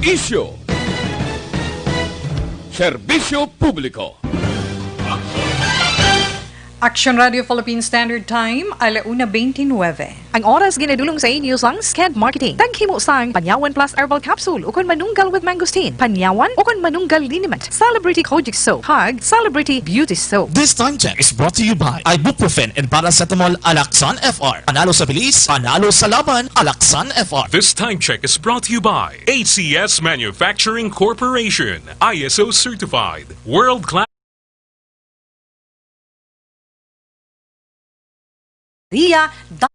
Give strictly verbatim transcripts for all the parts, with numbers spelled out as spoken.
Isyu. Serbisyo publiko. Action Radio Philippine Standard Time, ala una twenty-nine. Ang oras ginadulong sa inyo sang Sked Marketing. Taghimo sang Panyawan Plus Herbal Capsule ukon Manunggal with Mangosteen, Panyawan ukon Manunggal Liniment, Celebrity Kojic Soap, kag Celebrity Beauty Soap. This time check is brought to you by ibuprofen and paracetamol, Alaxan F R. Panalo sa bilis, panalo sa laban, Alaxan F R. This time check is brought to you by A C S Manufacturing Corporation, I S O certified, world class. Ria da-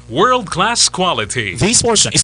World class quality. This portion is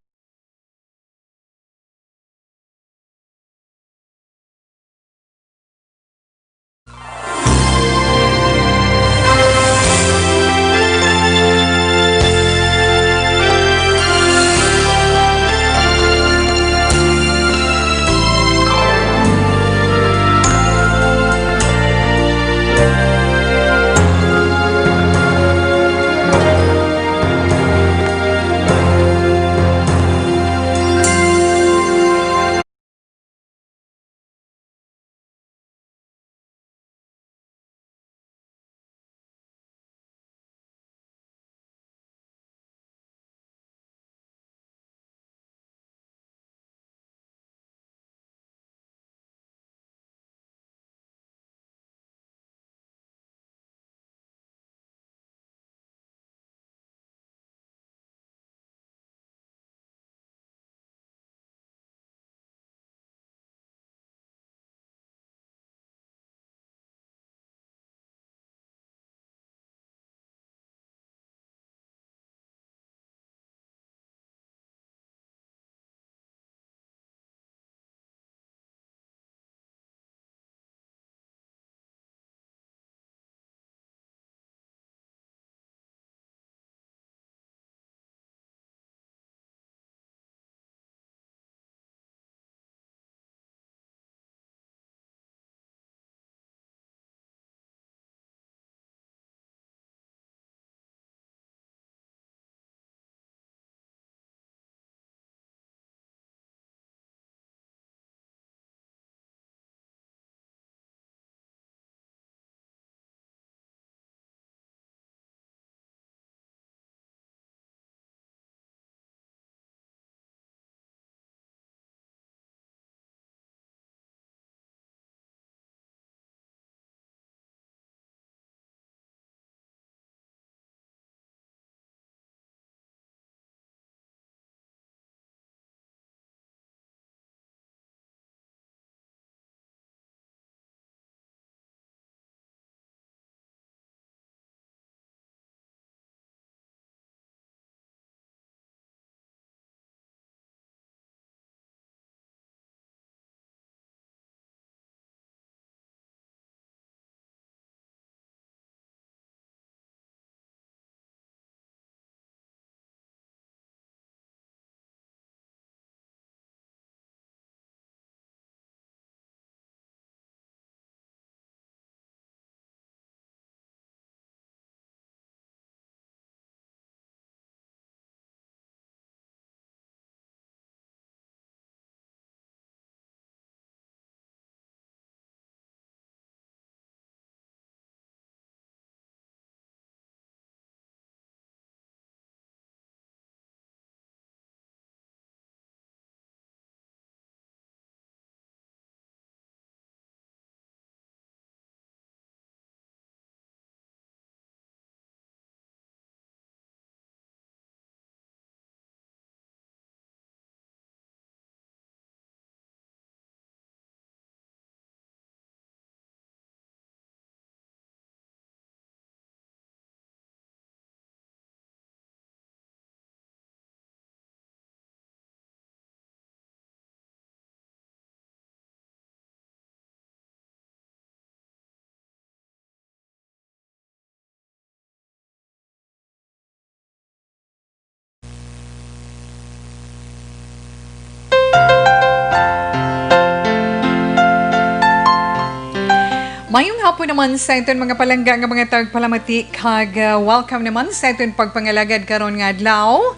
Po naman sa iton mga palangga nga mga tagpalamati kag, uh, welcome naman sa iton pagpangalagad karon nga adlaw,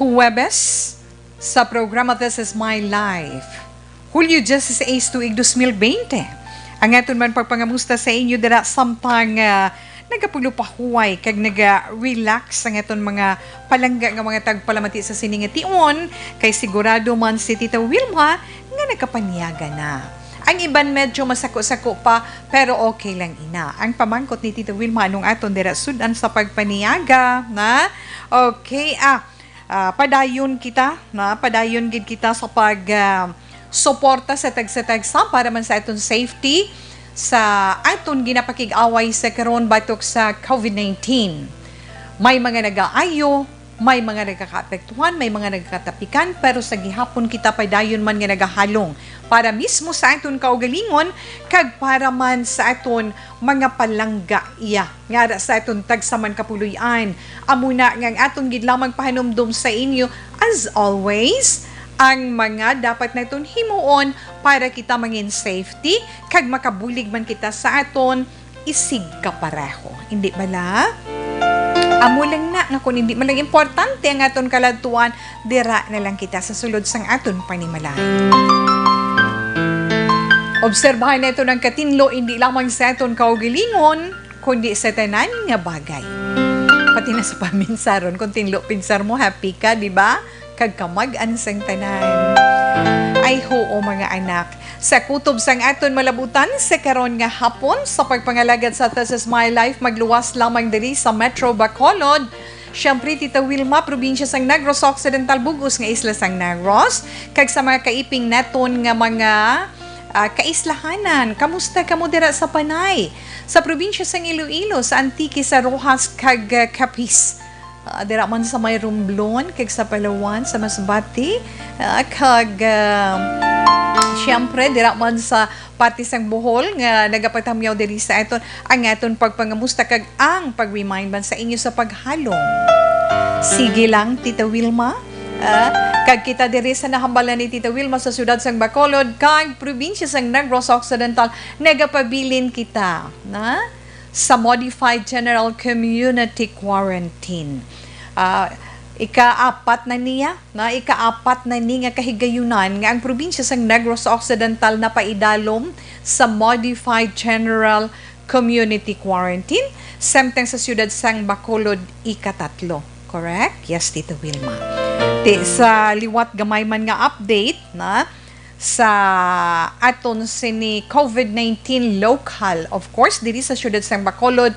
Huwebes, sa programa This Is My Life. Hulyo diyesisais, tuig dos mil bente. Ang aton man pagpangamusta sa inyo dira samtang, uh, nagapulo pa huway kag naga-relax ang aton mga palangga nga mga tagpalamati sa sini nga tion, kay sigurado man si Tita Wilma nga nagkapaniaga na. Ang iban medyo masako-sako pa, pero okay lang ina. Ang pamangkot ni Tita Wilma, anong aton dira sud-an sa pagpaniaga, na? Okay, ah, ah, padayon kita, na? Padayon gid kita sa pag, ah, suporta sa tagsa-tagsa para man sa aton safety sa aton ginapakig-away sa karon batok sa covid nineteen. May mga nagaayo, may mga nagakaapektuhan, may mga nagakatapikan, pero sa gihapon kita padayon man nga nagahalong para mismo sa aton kaugalingon kag para man sa aton mga palangga iya nga ara sa aton tagsa man kapuloy-an. Amo na nga ang aton gid lamang pahanumdom sa inyo, as always, ang mga dapat naton himuon para kita mangin safety kag makabulig man kita sa aton isig kapareho. Indi bala? Amo lang na nga kung indi man lang importante ang aton kaladtuan, dira na lang kita sa sulod sang aton panimalay. Obserbahan naton ang katinlo, indi lamang sa aton kaugalingon, kundi sa tanan nga bagay. Pati na sa paminsaron, kung tinlo pinsar mo, happy ka, di ba? Kag kamag-an sang tanan. Ay, huo, mga anak. Sa kutob sang aton malabutan sa karon nga hapon, sa pagpangalagad sa This Is My Life, magluwas lamang diri sa Metro Bacolod. Siyempre, Tita Wilma, probinsya sang Negros Occidental, bug-os nga isla sang Negros, kag sa mga kaiping naton nga mga, ah, kaislahanan. Kamusta kamo dira sa Panay? Sa probinsya sang Iloilo, sa Antique, sa Roxas, kag, ah, Capiz. Ah, dira man sa may Romblon, kag sa Palawan, sa Masbate, ah, kag, ah, siyempre, dira man sa parte sang Bohol nga nagapatamyaw diri sa aton, ang aton pagpangamusta kag ang pag-remind man sa inyo sa paghalong. Sige lang, Tita Wilma. Ah, kag kita diri sa nahambalan ni Tita Wilma sa siyudad sang Bacolod kag probinsya sang Negros Occidental, nagapabilin kita, na? Sa Modified General Community Quarantine. Ah, ikaapat na niya, na ikaapat na ni nga kahigayunan nga ang probinsya sang Negros Occidental napaidalom sa Modified General Community Quarantine, samtang sa siyudad sang Bacolod ikatatlo. Correct? Yes, Tita Wilma. Ti, sa liwat gamay man nga update, na, sa aton sini covid nineteen local. Of course, diri sa siyudad sang Bacolod,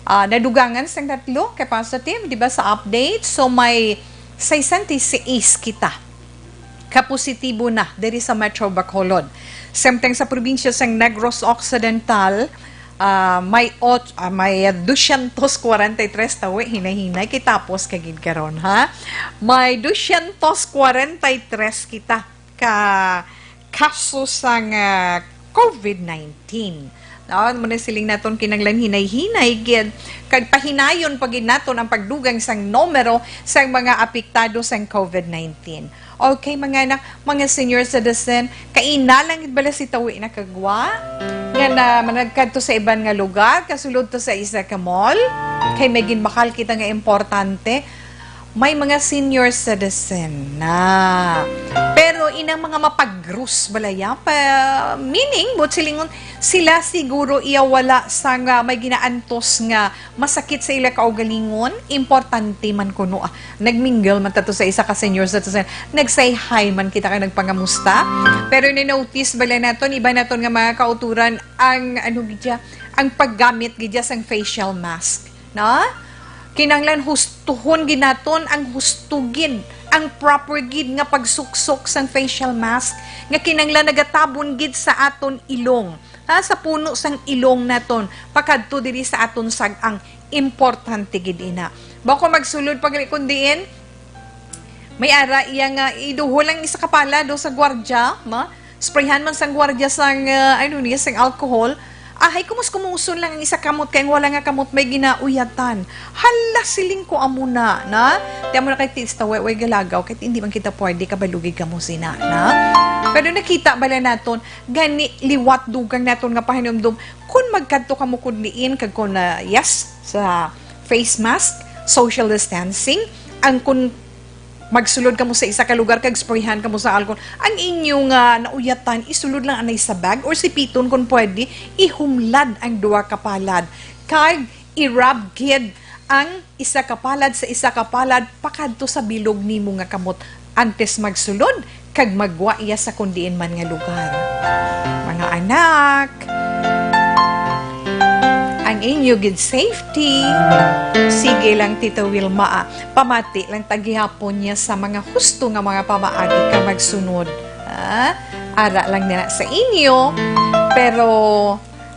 ah, nadugangan sang tatlo ka positive, di ba, sa update. So, may sesenta y seis kita ka positibo na diri sa Metro Bacolod. Samtang sa probinsya sang Negros Occidental, ah, may ot-, ah, may dosyentos kwarenta y tres tawo, hinay-hinay, kay tapos ka gid karon, ha? May dosyentos kwarenta y tres kita ka kaso sang, ah, covid nineteen. No, amo na siling naton, kinahanglan hinay-hinay gid, kag pahinayon pa gid naton ang pagdugang sang numero sang mga apektado sang covid nineteen. Okay, mga anak, mga senior citizen, kaina lang gid bala si tawi na kagwa nga na managkadto sa iban nga lugar, kasulod to sa isa ka mall, kay may ginbakal kita nga importante. May mga senior citizen na. Pero inang mga mapagros balaya, pa, meaning, buot silingon, sila siguro iya wala sa nga may ginaantos nga masakit sa ila kaugalingon, importante man kuno, ah, nagmingle man tato sa isa ka senior citizen, nag-say hi man kita kay nagpangamusta. Pero ni-notice bala naton, iba naton nga mga kauturan ang, ano gid siya, ang paggamit gid siya sang facial mask. Na? Kinahanglan hustuhon gid naton ang husto gid, ang proper gid nga pagsuksok sang facial mask nga kinahanglan nagatabon gid sa aton ilong. Ha, sa puno sang ilong naton, pakadto diri sa aton sag-ang, importante gid ina. Bako magsulod pa gali kun diin, may ara iya nga iduhol ang isa ka pala do sa gwardiya, ma? Sprayhan man sang gwardiya sang, ah, ano niya, sang alcohol, Ahay, kumus-kumuson lang ang isa kamot, kay ang wala nga kamot may ginauyatan. Hala, siling ko amo na, na? Ti amo na kay ti, ista, way, way galagaw, kay ti, hindi man kita pwede, kabalugi kamo sina, na? Pero nakita bala naton, gani liwat dugang naton nga pahinumdom, kung magkadto kamo kun diin, kag kung, ah, yes, sa face mask, social distancing, ang kung magsulod kamo sa isa ka lugar kag sprayhan kamo sa alcohol, ang inyo nga nauyatan, isulod lang anay sa bag or sipiton kung pwede, ihumlad ang duha ka palad kag i-rub gid ang isa ka palad sa isa ka palad pakadto sa bilog nimo nga kamot antes magsulod kag magwa iya sa kun diin man nga lugar. Mga anak, ang inyo gid safety. Sige lang, Tita Wilma, ah. Pamati lang ta gihapon niya sa mga husto nga mga pamaagi ka magsunod. Ah, ara lang nila sa inyo. Pero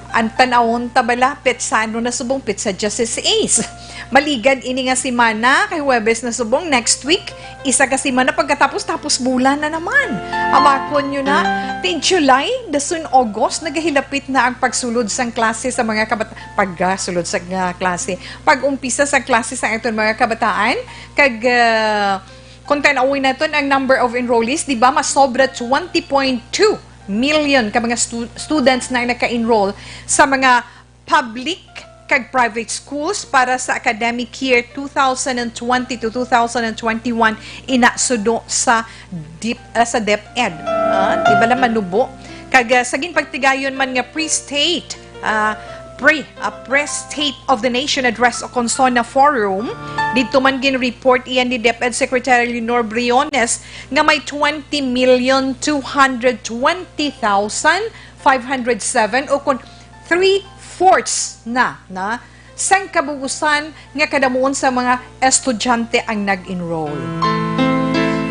ang tanawon ta bala, petsa ano na subong, petsa dieciséis. Maligad ini nga semana, kay Huwebes na subong, next week, isa ka semana pagkatapos, tapos bulan na naman. Amakon nyo na, ti July, dason August, nagahilapit na ang pagsulod sang klase sa mga kabat-, pagsulod sa nga klase, pag-umpisa sa klase sa aton mga kabataan, kag, ah, kung tan-awon naton ang number of enrollees, di ba, masobra twenty point two million ka mga stu-, students na naka-enroll sa mga public kag private schools para sa academic year two thousand and twenty to two thousand and twenty-one, ina sudo sa DEP, ah, sa DepEd. Ah, di ba lang manubo? Kag, ah, sa ginpagtigayon man nga pre-state, ah, pre, ah, pre-State of the Nation Address o Consona Forum, didto man gin-report iyan ni DepEd Secretary Leonor Briones nga may twenty million two hundred twenty thousand five hundred seven o kun three-fourths na, na sang kabugusan nga kadamuon sa mga estudyante ang nag-enroll.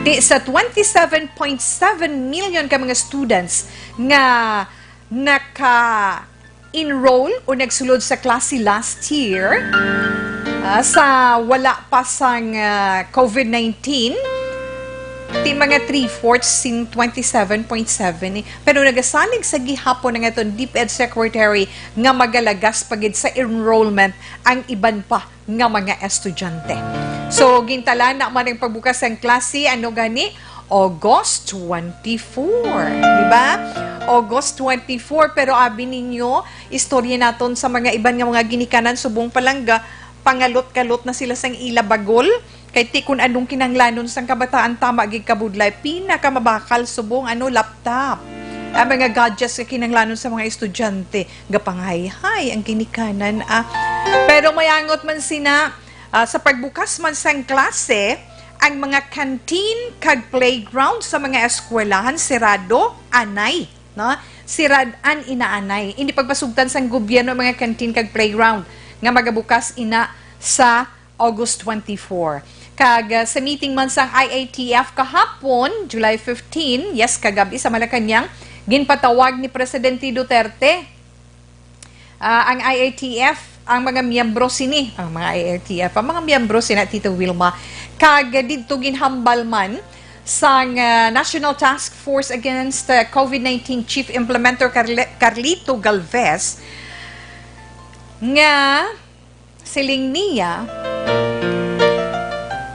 Ti sa twenty-seven point seven million ka mga students nga naka-enroll o nagsulod sa klase last year, ah, sa wala pa sang, ah, COVID nineteen, ti mga three-fourths sin twenty-seven point seven ni. Pero nagasalig sa gihapon ang aton DepEd Secretary nga magalagas pa gid sa enrollment ang iban pa nga mga estudyante. So, gintalana man ang pagbukas sang klase, ano gani? August twenty-four, di ba? August twenty-four, pero abi ninyo, istorya naton sa mga iban nga mga ginikanan, subong palangga, pangalot-kalot na sila sang ila bagol. Kay ti kun anong kinahanglanon sang kabataan, tama gid ka Budlay, pinakamabakal subong, ano, laptop. Ang mga gadgets nga kinahanglanon sa mga estudyante, gapangayhay ang ginikanan, ah. Pero may angot man sina, ah, sa pagbukas man sang klase, ang mga canteen kag playground sa mga eskwelahan sirado anay, no? Sirad-an inaanay. Hindi pagpasugtan sang gobyerno ang mga canteen kag playground nga magabukas ina sa August twenty-four. Kag, ah, sa meeting man sang I A T F kahapon, July fifteen, yes, kagabi sa Malacañang, ginpatawag ni Presidente Duterte, ah, ang I A T F, ang mga miyembro sini, ang mga I A T F, ang mga miyembro sina Tito Wilma, kag didto ginhambal man sang, ah, National Task Force Against, ah, COVID nineteen Chief Implementer Carle-, Carlito Galvez nga siling niya,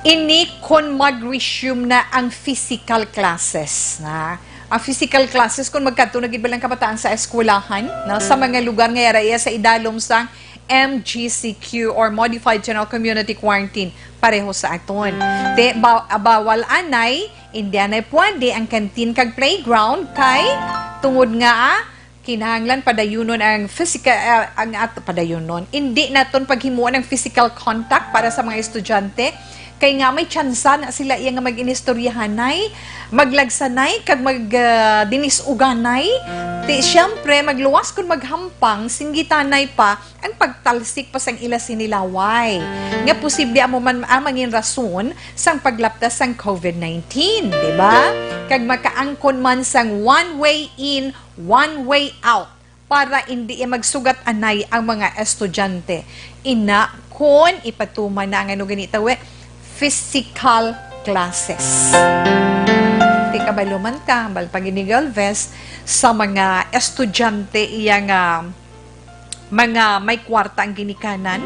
ini kon mag-resume na ang physical classes, na ang physical classes kon magkadto na gid ba lang kabataan sa eskwelahan, no, sa mga lugar nga yara iya sa idalom sang M G C Q or Modified General Community Quarantine, pareho sa aton. Te, ba-, bawal anay, hindi anay pwede ang canteen kag playground kay tungod nga, ah, kinahanglan padayunon ang physical, ah, ang at-, padayunon. Hindi naton paghimuon ang physical contact para sa mga estudyante. Kay nga may tsansa na sila iya nga mag-inistoryahanay, maglagsanay, kag mag, ah, dinis-uganay. Ti, siyempre, magluwas kung maghampang, singgitanay pa ang pagtalsik pa sang ila sini laway. Nga posible amo man ang mangin rason sang paglaptas sang COVID nineteen, di ba? Kag makaangkon man sang one way in, one way out para indi iya magsugat anay ang mga estudyante. Ina, kon ipatuman na ang ano gani tawe, physical classes. Ti kabalo man ka, hambal pa gid ni Galvez, sa mga estudyante iya nga mga may kwarta ang ginikanan,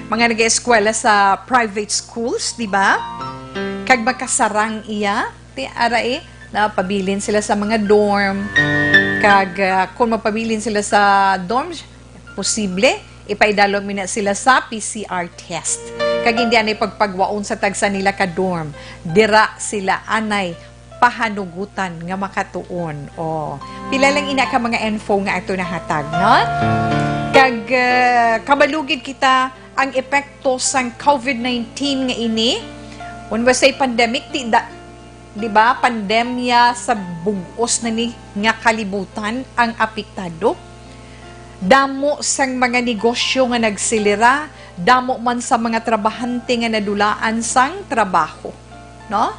mga nag-eskwela sa private schools, di ba? Kag makasarang iya, ti, ara, eh, napabilin sila sa mga dorm. Kag, ah, kung mapabilin sila sa dorm, posible, ipaidalom mi na sila sa P C R test. Kag hindi anay pagpagwaon sa tagsa nila ka dorm. Dira sila anay pahanugutan nga makatuon. Oh, pila lang ina ka mga info nga ato nahatag, no? Kag, ah, kabalo gid kita ang epekto sang COVID nineteen nga ini. When we say pandemic, ti, da, di ba, pandemya sa bug-os na ni nga kalibutan ang apektado. Damo sang mga negosyo nga nagsilira, damo man sa mga trabahante nga nadulaan sang trabaho, no?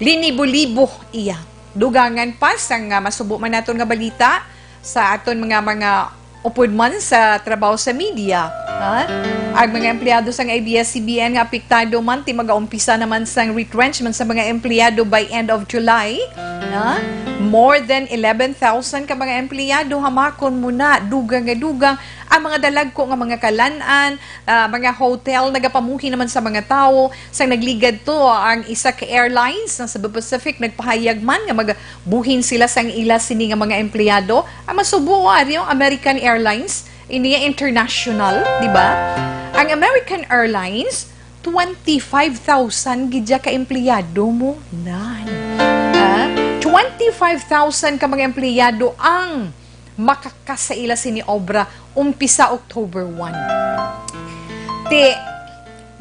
Linibo-libo iya. Dugangan pa sang, ah, masubo man naton nga balita sa aton mga, mga upod man sa trabaho sa media, ha? Ang mga empleyado sang A B S C B N nga apektado man, ti magaumpisa naman sang retrenchment sa mga empleyado by end of July, ha? More than eleven thousand ka mga empleyado, hamakon mo na, dugang nga dugang, ang mga dalagko nga mga kalan-an, ah, mga hotel, nagapamuhi naman sa mga tawo. Sang nagligad to, ang isa ka airlines nga sa Cebu Pacific nagpahayag man nga magabuhin sila sang ila sini nga mga empleyado. Ang masubo, ari ang American Airlines, ini international, di ba? Ang American Airlines, twenty-five thousand gid ya ka empleyado mo nan. Ah, twenty-five thousand ka mga empleyado ang makakas sa ila sini obra umpisa October one. Ti,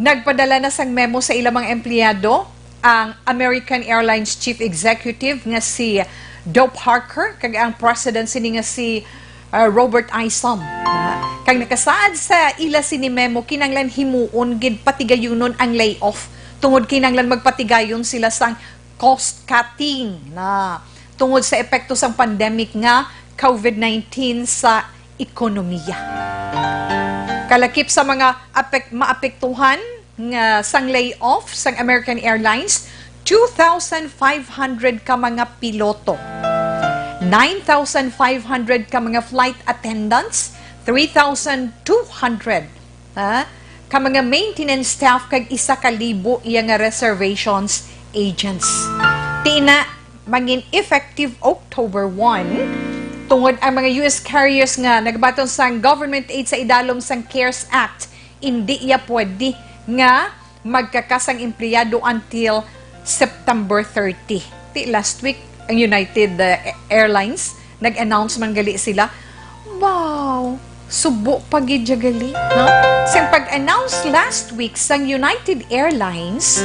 nagpadala na sang memo sa ila mga empleyado ang American Airlines Chief Executive nga si Doug Parker kag ang President sini nga si, ah, Robert Isom. Ah, kag nakasaad sa ila sini memo, kinahanglan himuon gid, patigayunon ang layoff tungod kinahanglan magpatigayon sila sang cost cutting na tungod sa epekto sang pandemic nga COVID nineteen sa ekonomiya. Kalakip sa mga apek-, maapektuhan nga sang layoff sang American Airlines, two thousand five hundred ka mga piloto, nine thousand five hundred ka mga flight attendants, three thousand two hundred ha, ka mga maintenance staff kag isa ka libo iya nga reservations agents. Ti ina, mangin effective October one, tungod ang mga U S carriers nga nagabaton sang government aid sa idalom sang cares Act, indi iya pwede nga magkakas ang empleyado until September thirty. Ti last week, ang United, uh, Airlines, nag-announce man gali sila. Wow! Subo pa gid ya gali, no? Sang pag-announce last week sang United Airlines,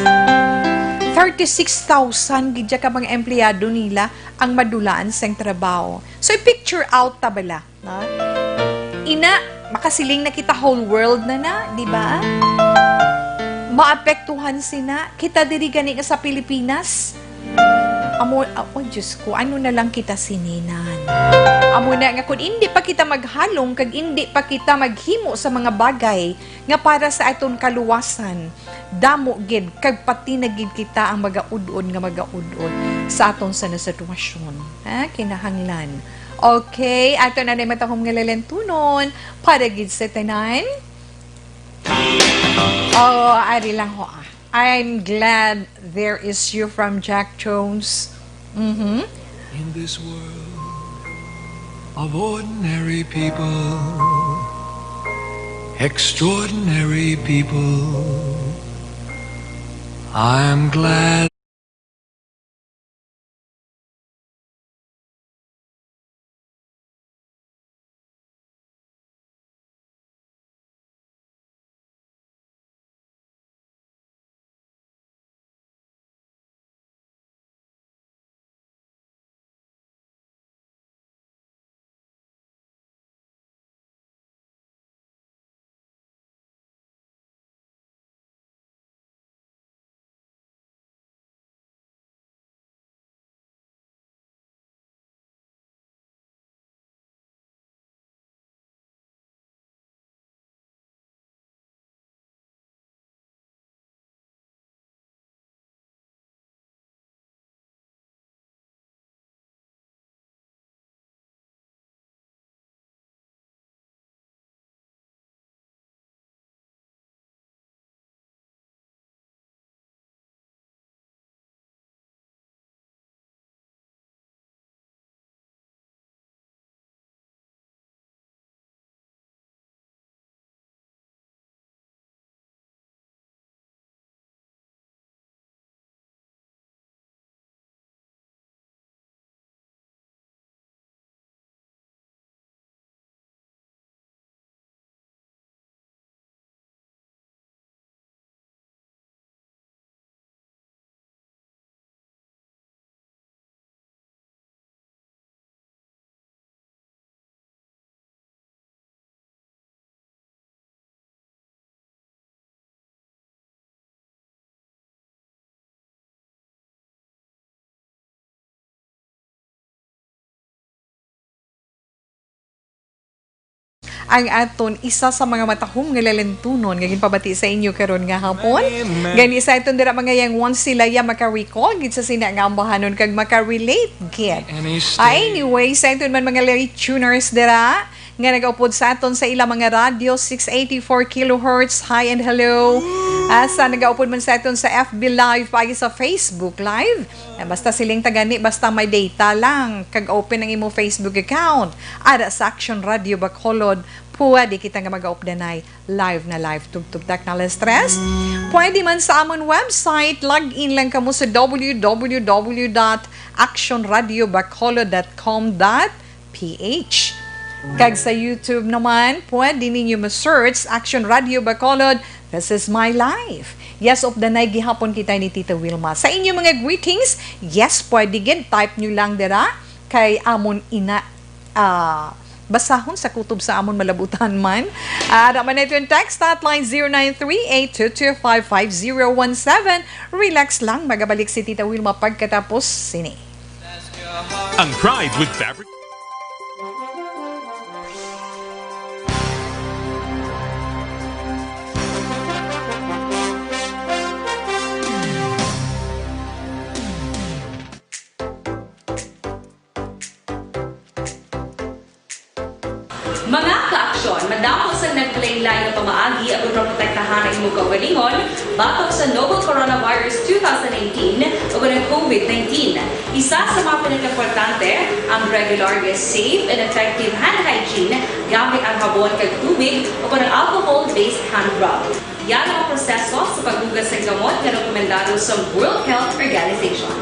thirty-six thousand gid ya ka mga empleyado nila ang madulaan sang trabaho. So, i-picture out ta bala, no? Ina, makasiling na kita, whole world na na, di ba? Maapektuhan sina. Kita diri gani nga sa Pilipinas, amo, ah, oh, Diyos ko, ano na lang kita sininan? Amo na nga, kung indi pa kita maghalong, kag indi pa kita maghimo sa mga bagay nga para sa aton kaluwasan, damo gid, kag pati na gid kita ang magaud-od nga magaud-od sa aton sana sitwasyon. Ha? Kinahanglan. Okay, ato na ni matahom nga lalentunon para gid sa tanan. Oh, ari lang ho, ah. I'm glad there is you from Jack Jones. Mm-hmm. In this world of ordinary people, extraordinary people, I'm glad ang aton isa sa mga matahom nga lalintunon nga ginpabati sa inyo karon nga hapon. Amen. Gani sa aton dira mga yangwan, sila ya maka-recall gid sa sina nga ambahanon kag maka-relate gid. Any Ah, state. Anyway, sa aton man mga late tuners dira nga nagaupod sa aton sa ilang mga radyo, six eighty-four kilohertz, hi and hello. Ah, sa nagaupod man sa aton sa F B Live, paagi sa Facebook Live. Eh, basta siling ta gani, basta may data lang, kag open ang imo Facebook account. Ara sa Action Radio Bacolod, pwede kita nga magaupdanay live na live, tugtog tak na alas tres. Pwede man sa amon website, log in lang kamo sa W W W dot action radio bacolod dot com dot P H. Kag sa YouTube naman, pwede ninyo ma-search Action Radio Bacolod, This Is My Life. Yes, updanay gihapon kita ni Tita Wilma. Sa inyo mga greetings, yes, pwede gid. Type nyo lang dira kay amon ina, ah, basahon sa kutob sa amon malabutan man. Ah, ara man ito yung text hotline, zero nine three eight two two five five zero one seven. Relax lang, magabalik si Tita Wilma pagkatapos sini. Ang Pride with Fabric. Mga ka-aksyon, madamo sang nagkalain-lain nga pamaagi aron maprotektahan ang imong kaugalingon batok sa novel coronavirus two thousand nineteen o ang COVID nineteen. Isa sa mga pinakaimportante ang regular nga safe and effective hand hygiene gamit ang habon kag tubig o ang alcohol-based hand rub. Yara ang proseso sa paghugas sang gamot nga rekomendado sa World Health Organization.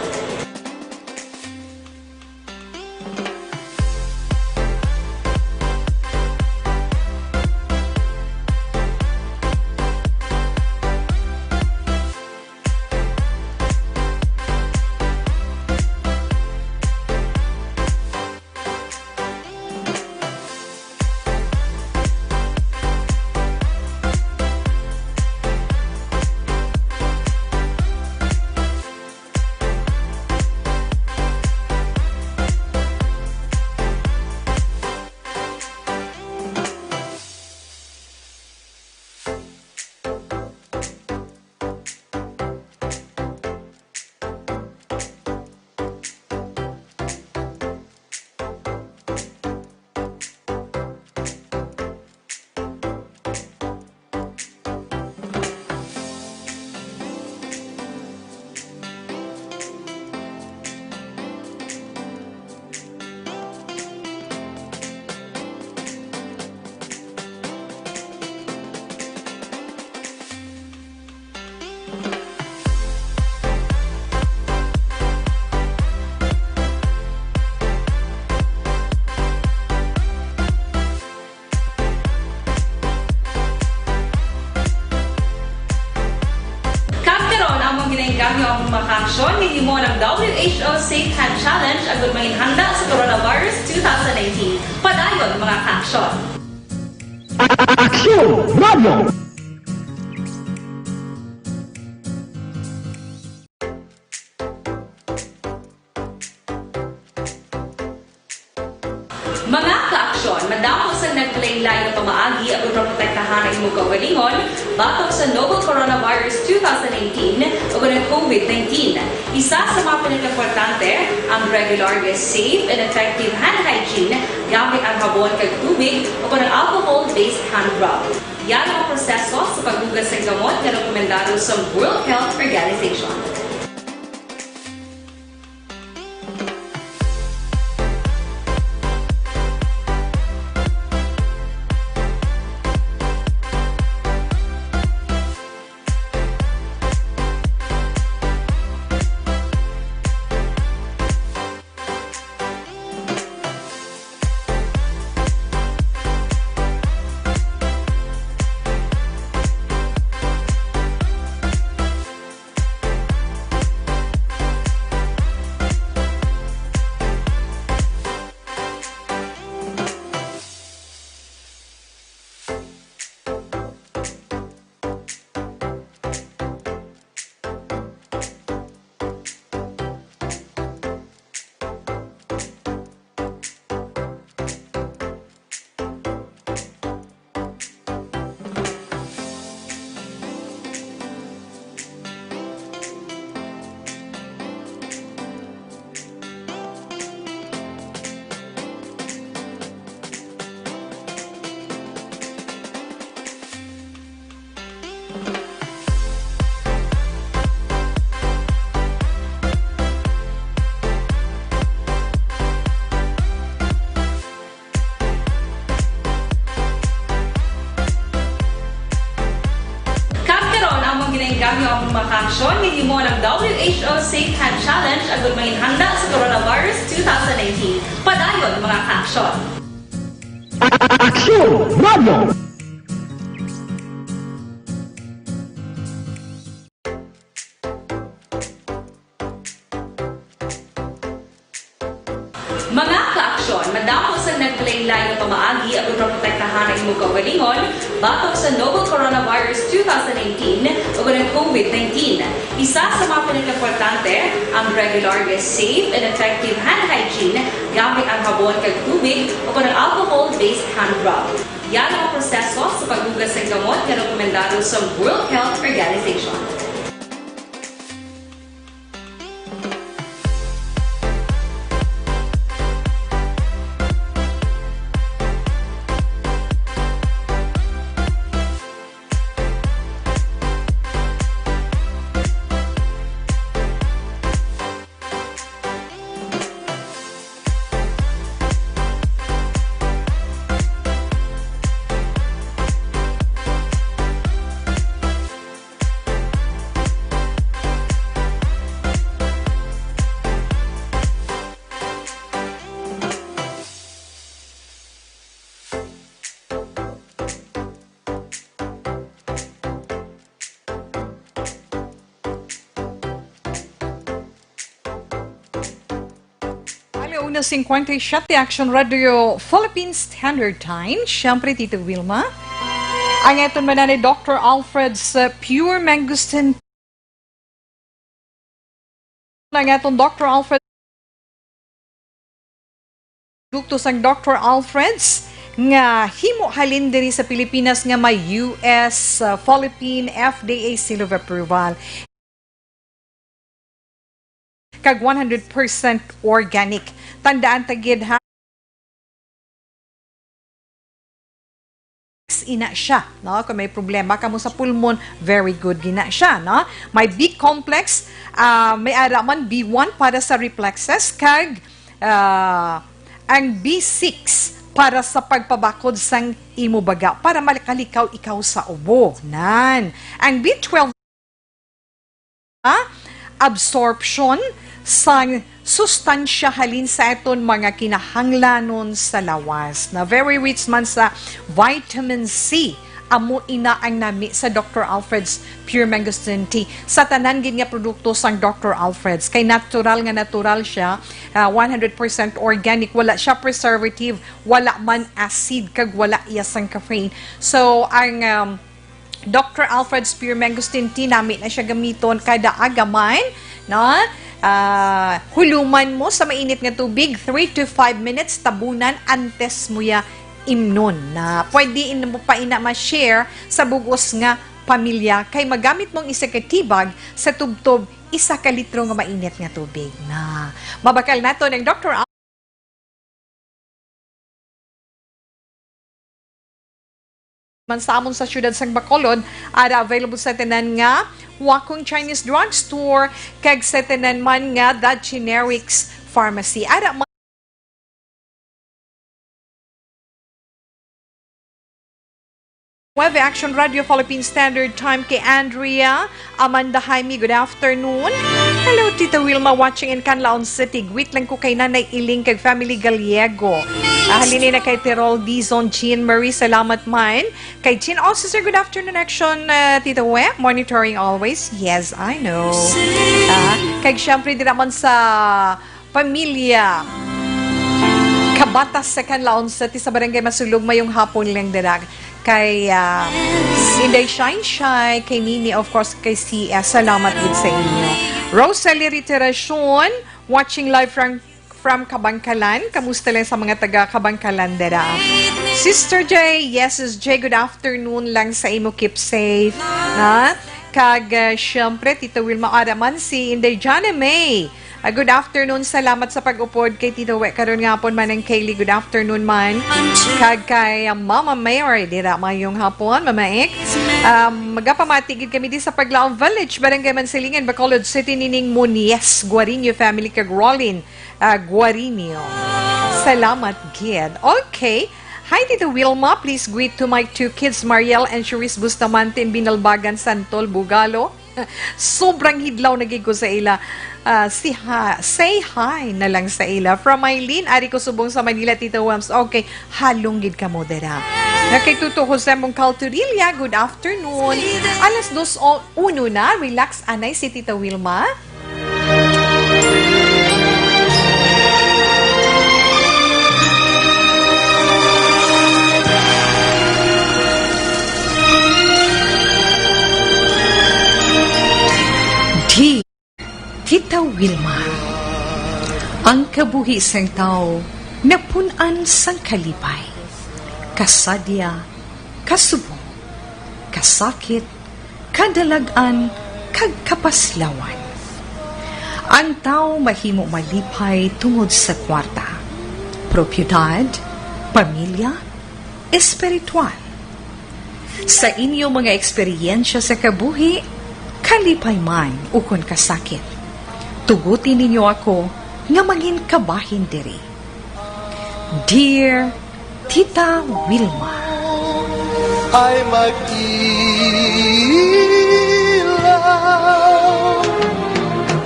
Kag karon, among ginaengganyo ang mga kaaksyon nga himo ng W H O Safe Hand Challenge agud manginhanda sa coronavirus two thousand nineteen. Padayon, mga kaaksyon. Aksyon Radio! Mga kaaksyon, madamo sang nagkalain-lain nga pamaagi aron maprotektahan ang imong kaugalingon batok sa novel coronavirus two thousand nineteen o ang COVID nineteen. Isa sa mga pinakaimportante ang regular nga safe and effective hand hygiene gamit ang habon kag tubig o ang alcohol-based hand rub. Yara ang proseso sa paghugas sang gamot nga rekomendado sa World Health Organization. Safe Hand Challenge agud manginhanda sa Coronavirus two thousand nineteen. Padayon, mga ka-aksyon! Aksyon Radio! Mga ka-aksyon, madamo sang naglain-lain nga pamaagi agud maprotektahan ang imong kaugalingon batok sa novel coronavirus two thousand nineteen ug ang COVID nineteen. Isa sa mga pinakaimportante ang regular nga safe and effective hand hygiene gamit ang habon kag tubig o kon ang alcohol-based hand rub. Yara ang proseso sa paghugas sang kamot nga rekomendado sa World Health Organization. Alauna cincuenta y siete, Action Radio Philippine Standard Time. Siyempre, Tito Wilma. Ang aton man ni Doctor Alfred sa Pure Mangosteen. Ang aton Doctor Alfred. Produkto sang Doctor Alfred's nga himo halin diri sa Pilipinas nga may U S, uh, Philippine F D A seal of approval. Kag one hundred percent organic. Tandaan ta gid, ha, ina siya, no? Kung may problema kamo sa pulmon, very good gina siya, no? May B complex, ah, may ara man B one para sa reflexes, kag, ah, ang B six para sa pagpabakod sang imo baga, para makalikaw ikaw sa ubo. Nan. Ang B twelve, ah, absorption sang sustansya halin sa aton mga kinahanglanon sa lawas, na very rich man sa vitamin C. Amo ina ang nami sa Doctor Alfred's Pure Mangosteen Tea. Sa tanan gid nga produkto sang Doctor Alfred's, kay natural nga natural siya, ah, one hundred percent organic, wala siya preservative, wala man acid, kag wala iya sang caffeine. So, ang, um, Doctor Alfred's Pure Mangosteen Tea, nami na siya gamiton kada aga man, no? Ah, huluman mo sa mainit nga tubig, three to five minutes, tabunan antes mo ya imnon. Na pwede in-, mo pa ina ma-share sa bug-os nga pamilya, kay magamit mong isa ka tibag sa tubtob isa ka litro nga mainit nga tubig. Na mabakal nato ng Doctor man sa amon sa siyudad sang Bacolod, ara available sa tanan nga Wakong Chinese Drugstore kag sa tanan man nga The Generics Pharmacy. Ara man Nueve Action Radio Philippine Standard Time kay Andrea Amanda Jaime, good afternoon. Hello, Tita Wilma, watching in Canlaon City. Greet lang ko kay Nanay Iling kag family Gallego. Ah, halin na kay Tirol Dizon, Jean Marie, salamat man. Kay Jean Officer, good afternoon, Action, ah, Tita We. Monitoring always. Yes, I know. Ah, kag syempre, di naman sa pamilya Kabatas sa Canlaon City sa Barangay Masulog, mayong hapon lang dira. Kay, ah, Inday Shine Shine, kay Nini, of course, kay C S. Salamat gid sa inyo. Rosalie Riteracion, watching live from, from Kabangkalan. Kamusta lang sa mga taga Kabangkalan dira? Sister J, yes, is J, good afternoon lang sa imo. Keep safe. Ha? Kag, ah, syempre, Tito Wilma, ara man si Inday Jana May. Ah, good afternoon. Salamat sa pag-upod kay Tito We karon nga hapon, Manang Kaylee. Good afternoon man. Kag kay, ah, Mama Mary, dira, mayong hapon, Mama Ek. Um, magapamati gid kami di sa Paglaom Village, Barangay Mansilingan, Bacolod City, nining Munies Guarinio family kag Rollin, ah, Guarinio. Salamat gid. Okay. Hi, Tito Wilma. Please greet to my two kids, Mariel and Cherise Bustamante in Binalbagan, Santol, Bugalo. Sobrang hidlaw na gid ko sa ila. Ah, si ha-, say hi na lang sa ila. From Eileen, ari ko subong sa Manila, Tita Wams. Okay, halong gid kamo dira. Nga kay Tuto Jose Mongcal Turilla, good afternoon. Alas dos o uno na, relax anay si Tita Wilma. Di, Tita Wilma, ang kabuhi sang tawo napun-an sang kalipay, kasadya, kasubong, kasakit, kadalag-an, kag kapaslawan. Ang tawo mahimo malipay tungod sa kwarta, propiedad, pamilya, espiritual. Sa inyo mga eksperyensya sa kabuhi, kalipay man ukon kasakit, tuguti ninyo ako nga mangin kabahin diri. Dear Tita Wilma. Ay mag-ilaw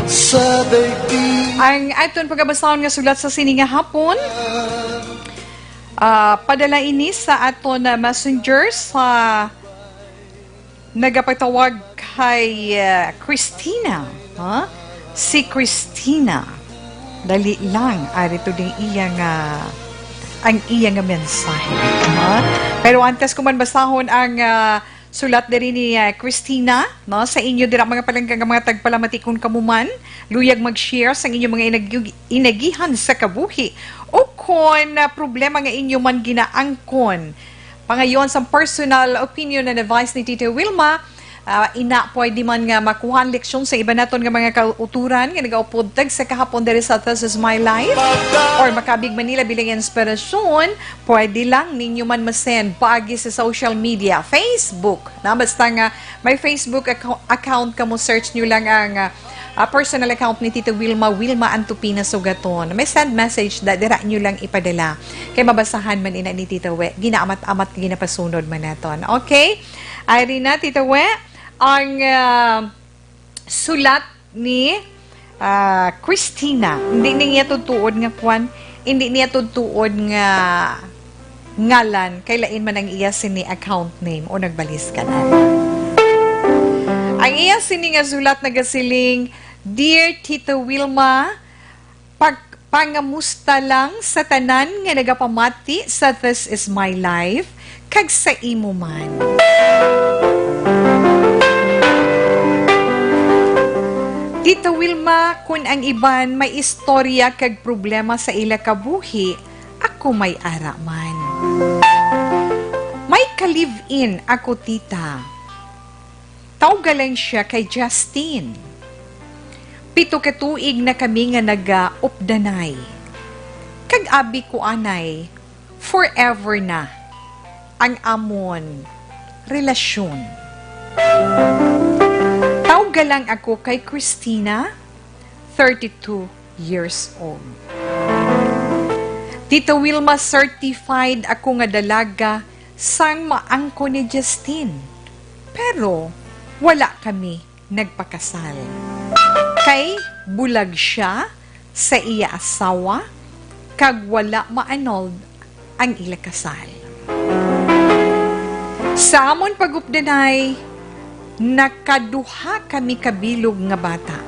sa daigdig. Ang aton pagabasahon nga sulat sa sini nga hapon, ah, padala ini sa aton, ah, messenger sa nagapatawag kay, ah, Christina, ha? Si Christina. Dali lang, ari to ding iya nga, ang iya nga mensahe, ha? Pero antes ko man basahon ang, ah, sulat diri ni, ah, Christina, no? Sa inyo dira, mga palangga nga mga tagpalamati, kung kamo man, luyag mag-share sa inyong mga inagi-, inagihan sa kabuhi o kon, ah, problema nga inyo man ginaangkon. Pangayon sang personal opinion and advice ni Tita Wilma, ah, ina, pwede man nga makuha ang leksyon sa iban naton nga mga kauturan nga nagaupod tag sa kahapon diri sa This Is My Life, or makabig man nila bilang inspirasyon, pwede lang ninyo man masend paagi sa social media, Facebook, na basta nga may Facebook acco-, account kamo, search nyo lang ang, ah, ah, personal account ni Tita Wilma, Wilma Antupina Sugaton. May send message da, dira nyo lang ipadala. Kay mabasahan man ina ni Tita We. Ginaamat-amat, ginapasunod man naton. Okay? Ari na, Tita We, ang, ah, sulat ni, ah, Christina. Hindi niya tutuod nga kwan. Hindi niya tutuod nga ngalan, kay lain man ang iya sini account name o nagbalis ka na. Ang iya sini nga sulat nagasiling, "Dear Tita Wilma, pag-, pangamusta lang sa tanan nga nagapamati sa This Is My Life, kag sa imo man." Tita Wilma, kun ang iban may istorya kag problema sa ila kabuhi, ako may ara man. May ka-live-in ako, tita. Tawga lang siya kay Justin. Pito ka tuig na kami nga nagaupdanay. Kag abi ko anay, forever na ang amon relasyon. Tawga lang ako kay Christina, thirty-two years old. Tita Wilma, certified ako nga dalaga sang maangkon ni Justin. Pero wala kami nagpakasal. Kay bulag siya sa iya asawa, kag wala ma-annulled ang ila kasal. Sa amon pag-updanay, nakaduha kami ka bilog nga bata.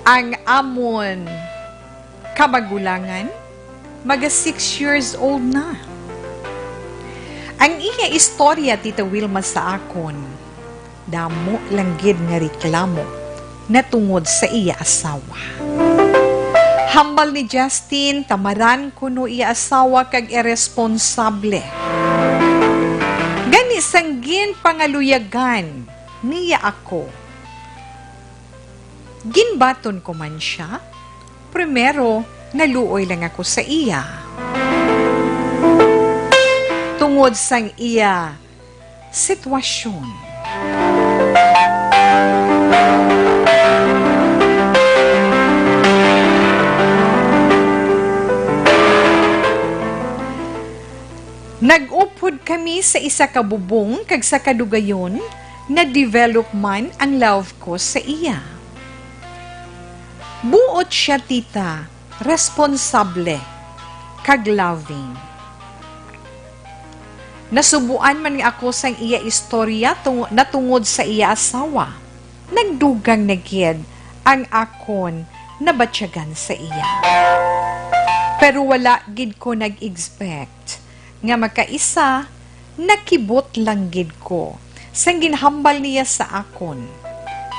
Ang amon kamagulangan, maga six years old na. Ang iya istorya, Tita Wilma, sa akon, damo lang gid nga reklamo natungod sa iya asawa. Hambal ni Justin, tamaran kuno iya asawa kag iresponsable. Gani, sang ginpangaluyagan niya ako, ginbaton ko man sia. Primero, naluoy lang ako sa iya tungod sang iya sitwasyon. Nag-upod kami sa isa ka bubong, kag sa kadugayon, Na-develop man ang love ko sa iya. Buot siya, tita, responsable, kag loving. Nasubuan man nga ako sang iya istorya tungo-, natungod sa iya asawa. Nagdugang na gid ang akon nabatyagan sa iya. Pero wala gid ko nag-expect nga makaisa, nakibot lang gid ko sang ginhambal niya sa akon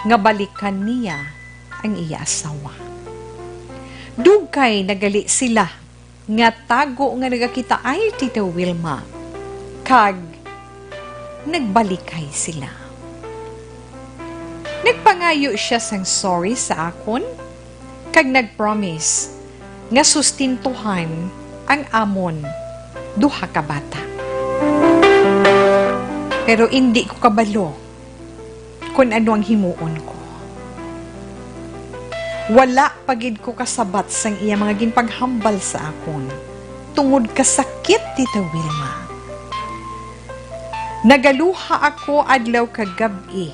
nga balikan niya ang iya asawa. Dugay na gali sila nga tago nga nagakitaay, Tita Wilma, kag nagbalikay sila. Nagpangayo sia sang sorry sa akon, kag nag-promise nga sustentuhan ang amon duha ka bata. Pero indi ko kabalo kon ano ang himuon ko. Wala pa gid ko kasabat sang iya mga ginpaghambal sa akon tungod ka sakit, Tita Wilma. Nagaluha ako adlaw kag gab-i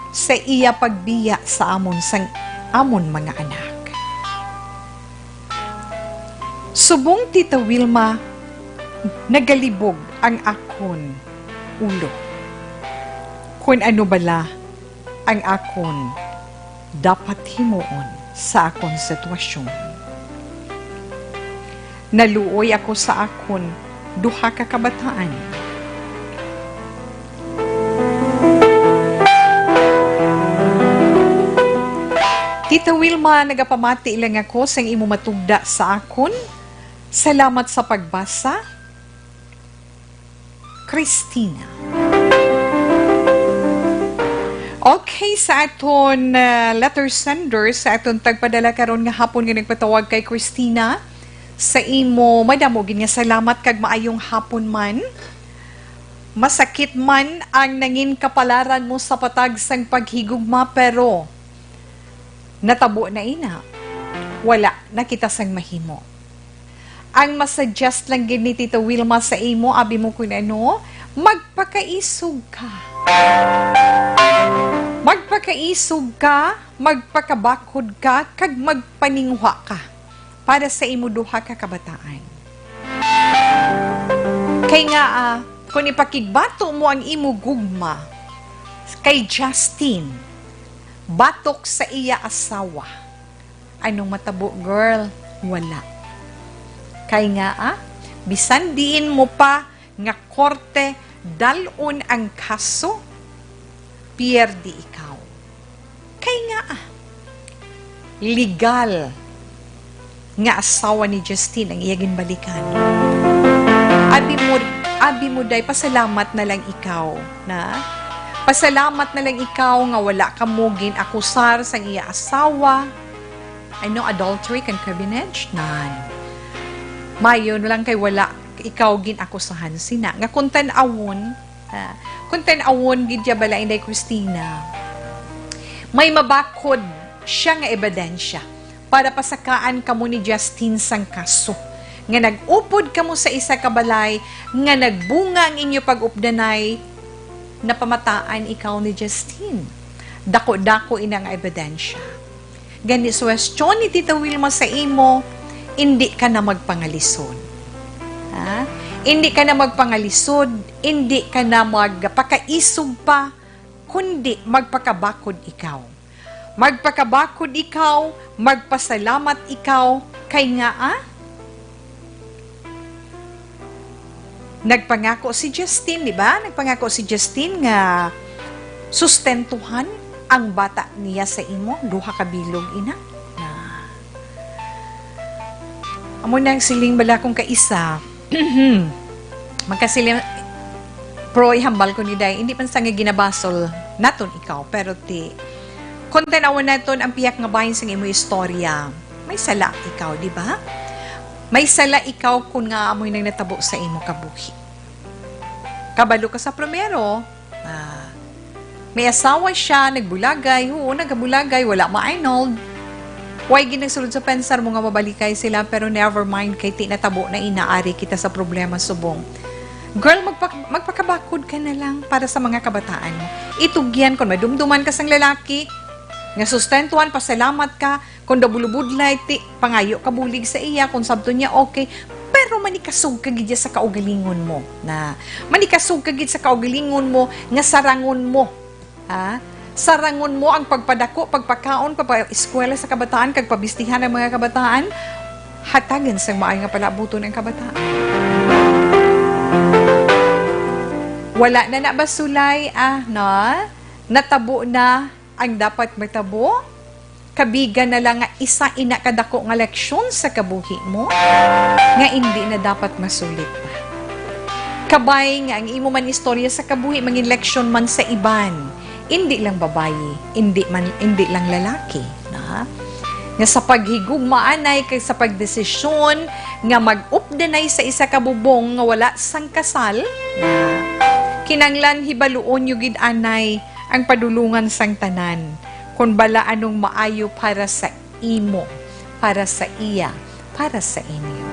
sa iya pagbiya sa amon sang amon mga anak. Subong, Tita Wilma, nagalibog ang akon ulo kon ano bala ang akon dapat himuon sa akon sitwasyon. Naluoy ako sa akon duha ka kabataan. Tita Wilma, nagapamati lang ako sang imo matugda sa akon. Salamat sa pagbasa. Christina. Okay, sa aton, uh, letter sender, sa aton tagpadala karon nga hapon nga nagpatawag kay Christina, sa imo, madamo gid nga salamat kag maayong hapon man. Masakit man ang nangin kapalaran mo sa patag sang paghigugma, pero natabo na ina. Wala na kita sang mahimo. Ang masuggest lang gid ni Tita Wilma sa imo, abi mo kun ano, magpakaisog ka. Magpakaisog ka, magpakabakod ka, kag magpaninguha ka para sa imo duha ka kabataan. Kay nga, ah, kung ipakigbato mo ang imo gugma kay Justin, batok sa iya asawa, anong matabo, girl? Wala. Kay nga, ah, bisan diin mo pa nga korte dal-on ang kaso, pierde ikaw. Kay nga, ah, legal nga asawa ni Justin ang iya ginbalikan. Abi mo, abi mo, day, pasalamat na lang ikaw, na? Pasalamat na lang ikaw nga wala kamo gin-akusar sang iya asawa. Ano, adultery, concubinage? Nan. Mayo na lang kay wala ikaw gin-akusahan sina. Nga kung tan-awon, ah, kung tan-awon gid ya bala, Inday Christina, may mabakod siya nga ebidensya para pasakaan kamo ni Justin sang kaso nga nag-upod kamo sa isa ka balay nga nagbunga ang inyo pag-updanay, napamataan ikaw ni Justin. Dako-dako ina nga ebidensya. Gani, suwestyon ni Tita Wilma sa imo, indi ka na magpangalisod. Ha? Indi ka na magpangalisod, indi ka na magpakaisog pa, kundi magpakabakod ikaw. Magpakabakod ikaw, magpasalamat ikaw, kay nga, ah, nagpangako si Justin, di ba? Nagpangako si Justin nga sustentuhan ang bata niya sa imo, duha ka bilog, ina. Na. Amo na ang siling bala kong kaisa. Magkasiling, pero ihambal ko ni day, hindi man sa nga ginabasol naton ikaw, pero ti, kung tan-awon naton ang pihak nga bahin sang imo istorya, may sala ikaw, di ba? May sala ikaw kung nga amoy nang natabo sa imo kabuhi. Kabalo ka sa primero, ah, may asawa siya, nagbulagay, oo, nagabulagay, wala ma-annulled. Way gid nagsulod sa pensar mo nga mabalikay sila, pero never mind, kay ti natabo na, inaari kita sa problema subong. Girl, magpa-, magpakabakod ka na lang para sa mga kabataan mo. Itugyan kon madumduman ka sang lalaki nga sustentuhan, pasalamat ka. Kon daw bulubudlay, ti, pangayo ka bulig sa iya, kon sabton niya, okay. Pero manikasog ka gid sa kaugalingon mo, na manikasog ka gid sa kaugalingon mo nga sarangon mo. Ha? Sarangon mo ang pagpadako, pagpakaon, pagpa-eskwela sa kabataan, kag pabistihan ang mga kabataan. Hatagan sang maayo nga palabuton ang kabataan. Wala na na ba, Sulay, ah, no? Natabo na ang dapat matabo? Kabiga na lang nga isa ina ka dako nga leksyon sa kabuhi mo nga indi na dapat masulit pa. Kabay nga ang imo man istorya sa kabuhi mangin leksyon man sa iban, indi lang babayi, indi man, indi lang lalaki, na? Nga sa paghigugma anay kag sa pagdesisyon nga mag-updanay sa isa ka bubong nga wala sang kasal, na? Kinanglan hibaluon nyo gid anay ang padulungan sang tanan, kon bala anong maayo para sa imo, para sa iya, para sa inyo.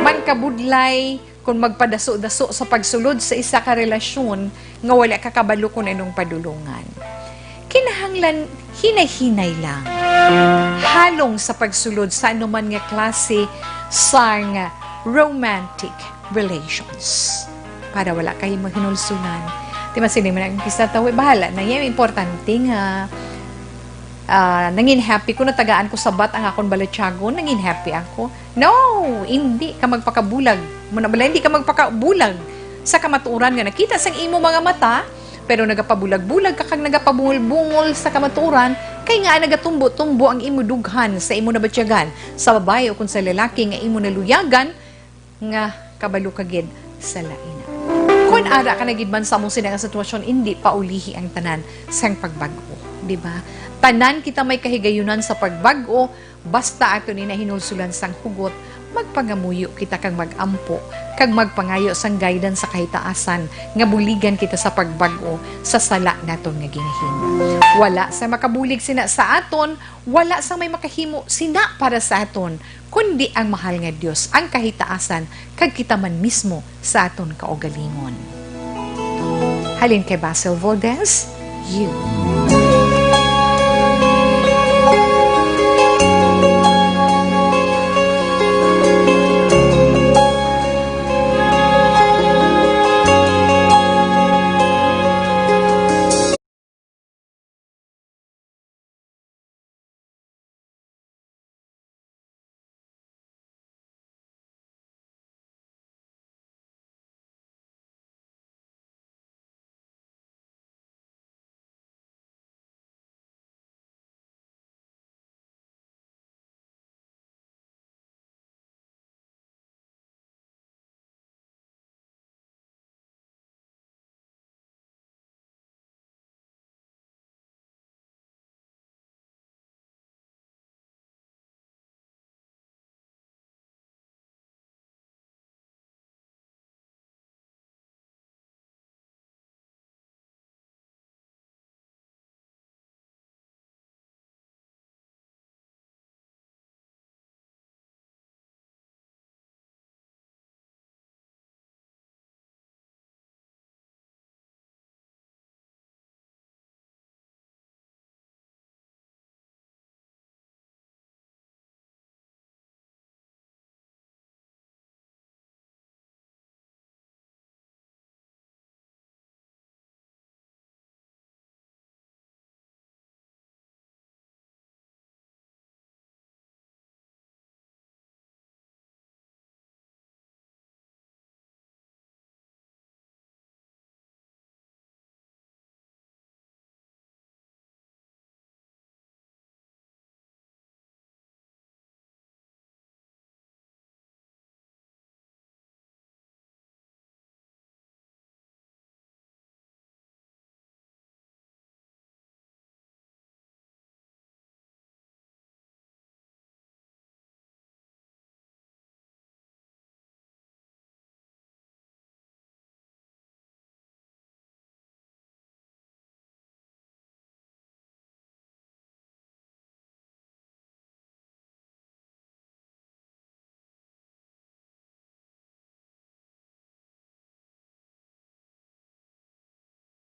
Mangkabudlay kon magpadaso-daso sa pagsulod sa isa ka relasyon nga wala ka kabalo kon anong padulungan. Kinahanglan hinay-hinay lang, halong sa pagsulod sa anuman nga klase sang romantic relations. Para wala kayo mahinulsunan. Di ba, sini man ang kisa tawi, bahala na yan. Importante nga, ah, nangin happy ko, natagaan ko sabat ang akon balatyagon, nangin happy ako. No, hindi ka magpakabulag. Muna bala, hindi ka magpakabulag sa kamatuoran nga nakita sang imo mga mata, pero nagapabulag-bulag ka kag nagapabungol-bungol sa kamatuoran, kay nga nagatumbo-tumbo ang imo dughan sa imo nabatyagan, sa babayi o kung sa lalaki nga imo naluyagan, nga kabalo ka gid sa lain. Kon ara ka na gid man sa among sini nga sitwasyon, indi paulihi ang tanan sang pagbag-o, di ba? Tanan kita may kahigayunan sa pagbag-o, basta ato ni nahinulsulan sang hugot, magpangamuyo kita kag mag-ampo, kag magpangayo sang guidance sa kahitaasan nga buligan kita sa pagbag-o sa sala naton nga ginahimo. Wala sa makabulig sina sa aton, wala sang may makahimo sina para sa aton, kundi ang mahal nga Dios, ang kahitaasan, kag kita man mismo sa aton kaugalingon. Halin kay Basil Valdez, You.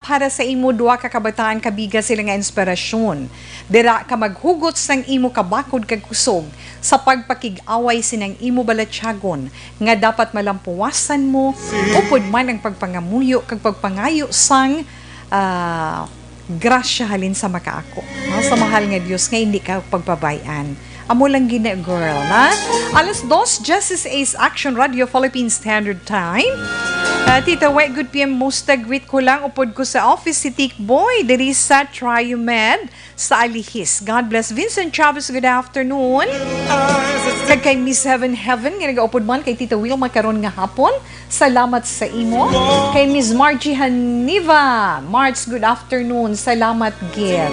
Para sa imo duha ka kabataan, kabiga sila nga inspirasyon. Dira ka maghugot sang imo kabakod kag kusog sa pagpakig-away sining imo balatyagon, nga dapat malampuwasan mo, upod man ang pagpangamuyo kag pagpangayo sang, ah, grasya halin sa makaako, no? Sa mahal nga Dios nga hindi ka pagpabay-an. Amo lang gina, girl, na? Alas dos, Justice Ace Action Radio Philippine Standard Time. Ah, Tita We, good P M, musta? Greet ko lang, upod ko sa office si Tik Boy, diri sa Triomed, sa Alihis. God bless. Vincent Chavez, good afternoon. Kag kay Miss Heaven Heaven, nga nagaupod man kay Tita Wilma karon nga hapon. Salamat sa imo. Kay Miss Margie Haniva, March, good afternoon. Salamat gid.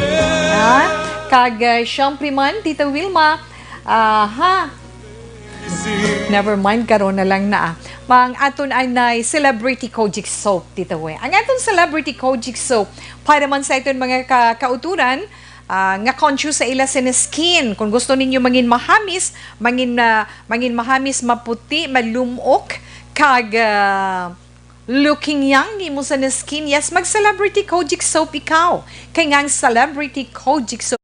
Ha? Kag, uh, syempre man, Tita Wilma, ah, ha? Never mind, karon na lang na, ah. Ang aton anay Celebrity Kojic Soap, Tita We. Ang aton Celebrity Kojic Soap, para man sa aton mga ka-, kauturan, ah, nga conscious sa ila sini skin. Kung gusto ninyo mangin mahamis, mangin, ah, mangin mahamis, maputi, malumok, kag, ah, looking young imo sini skin, yes, mag Celebrity Kojic Soap ikaw. Kay nga ang Celebrity Kojic Soap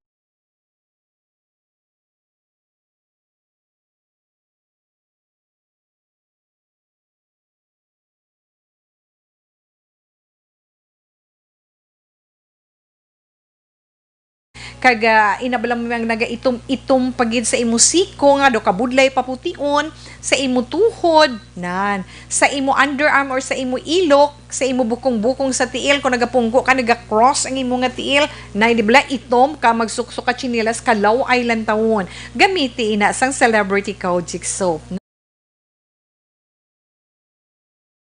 Kag, ah, inabala mo ang nagaitom-itom pa gid sa imo siko nga daw kabudlay papution, sa imo tuhod, nan, sa imo underarm or sa imo ilok, sa imo bukong-bukong sa tiil, kung nagapunggo ka, naga-cross ang imo nga tiil, na, di bala, itom ka, magsuksok ka tsinelas, kalaw-ay lantawon. Gamiti ina sang Celebrity Kojic Soap.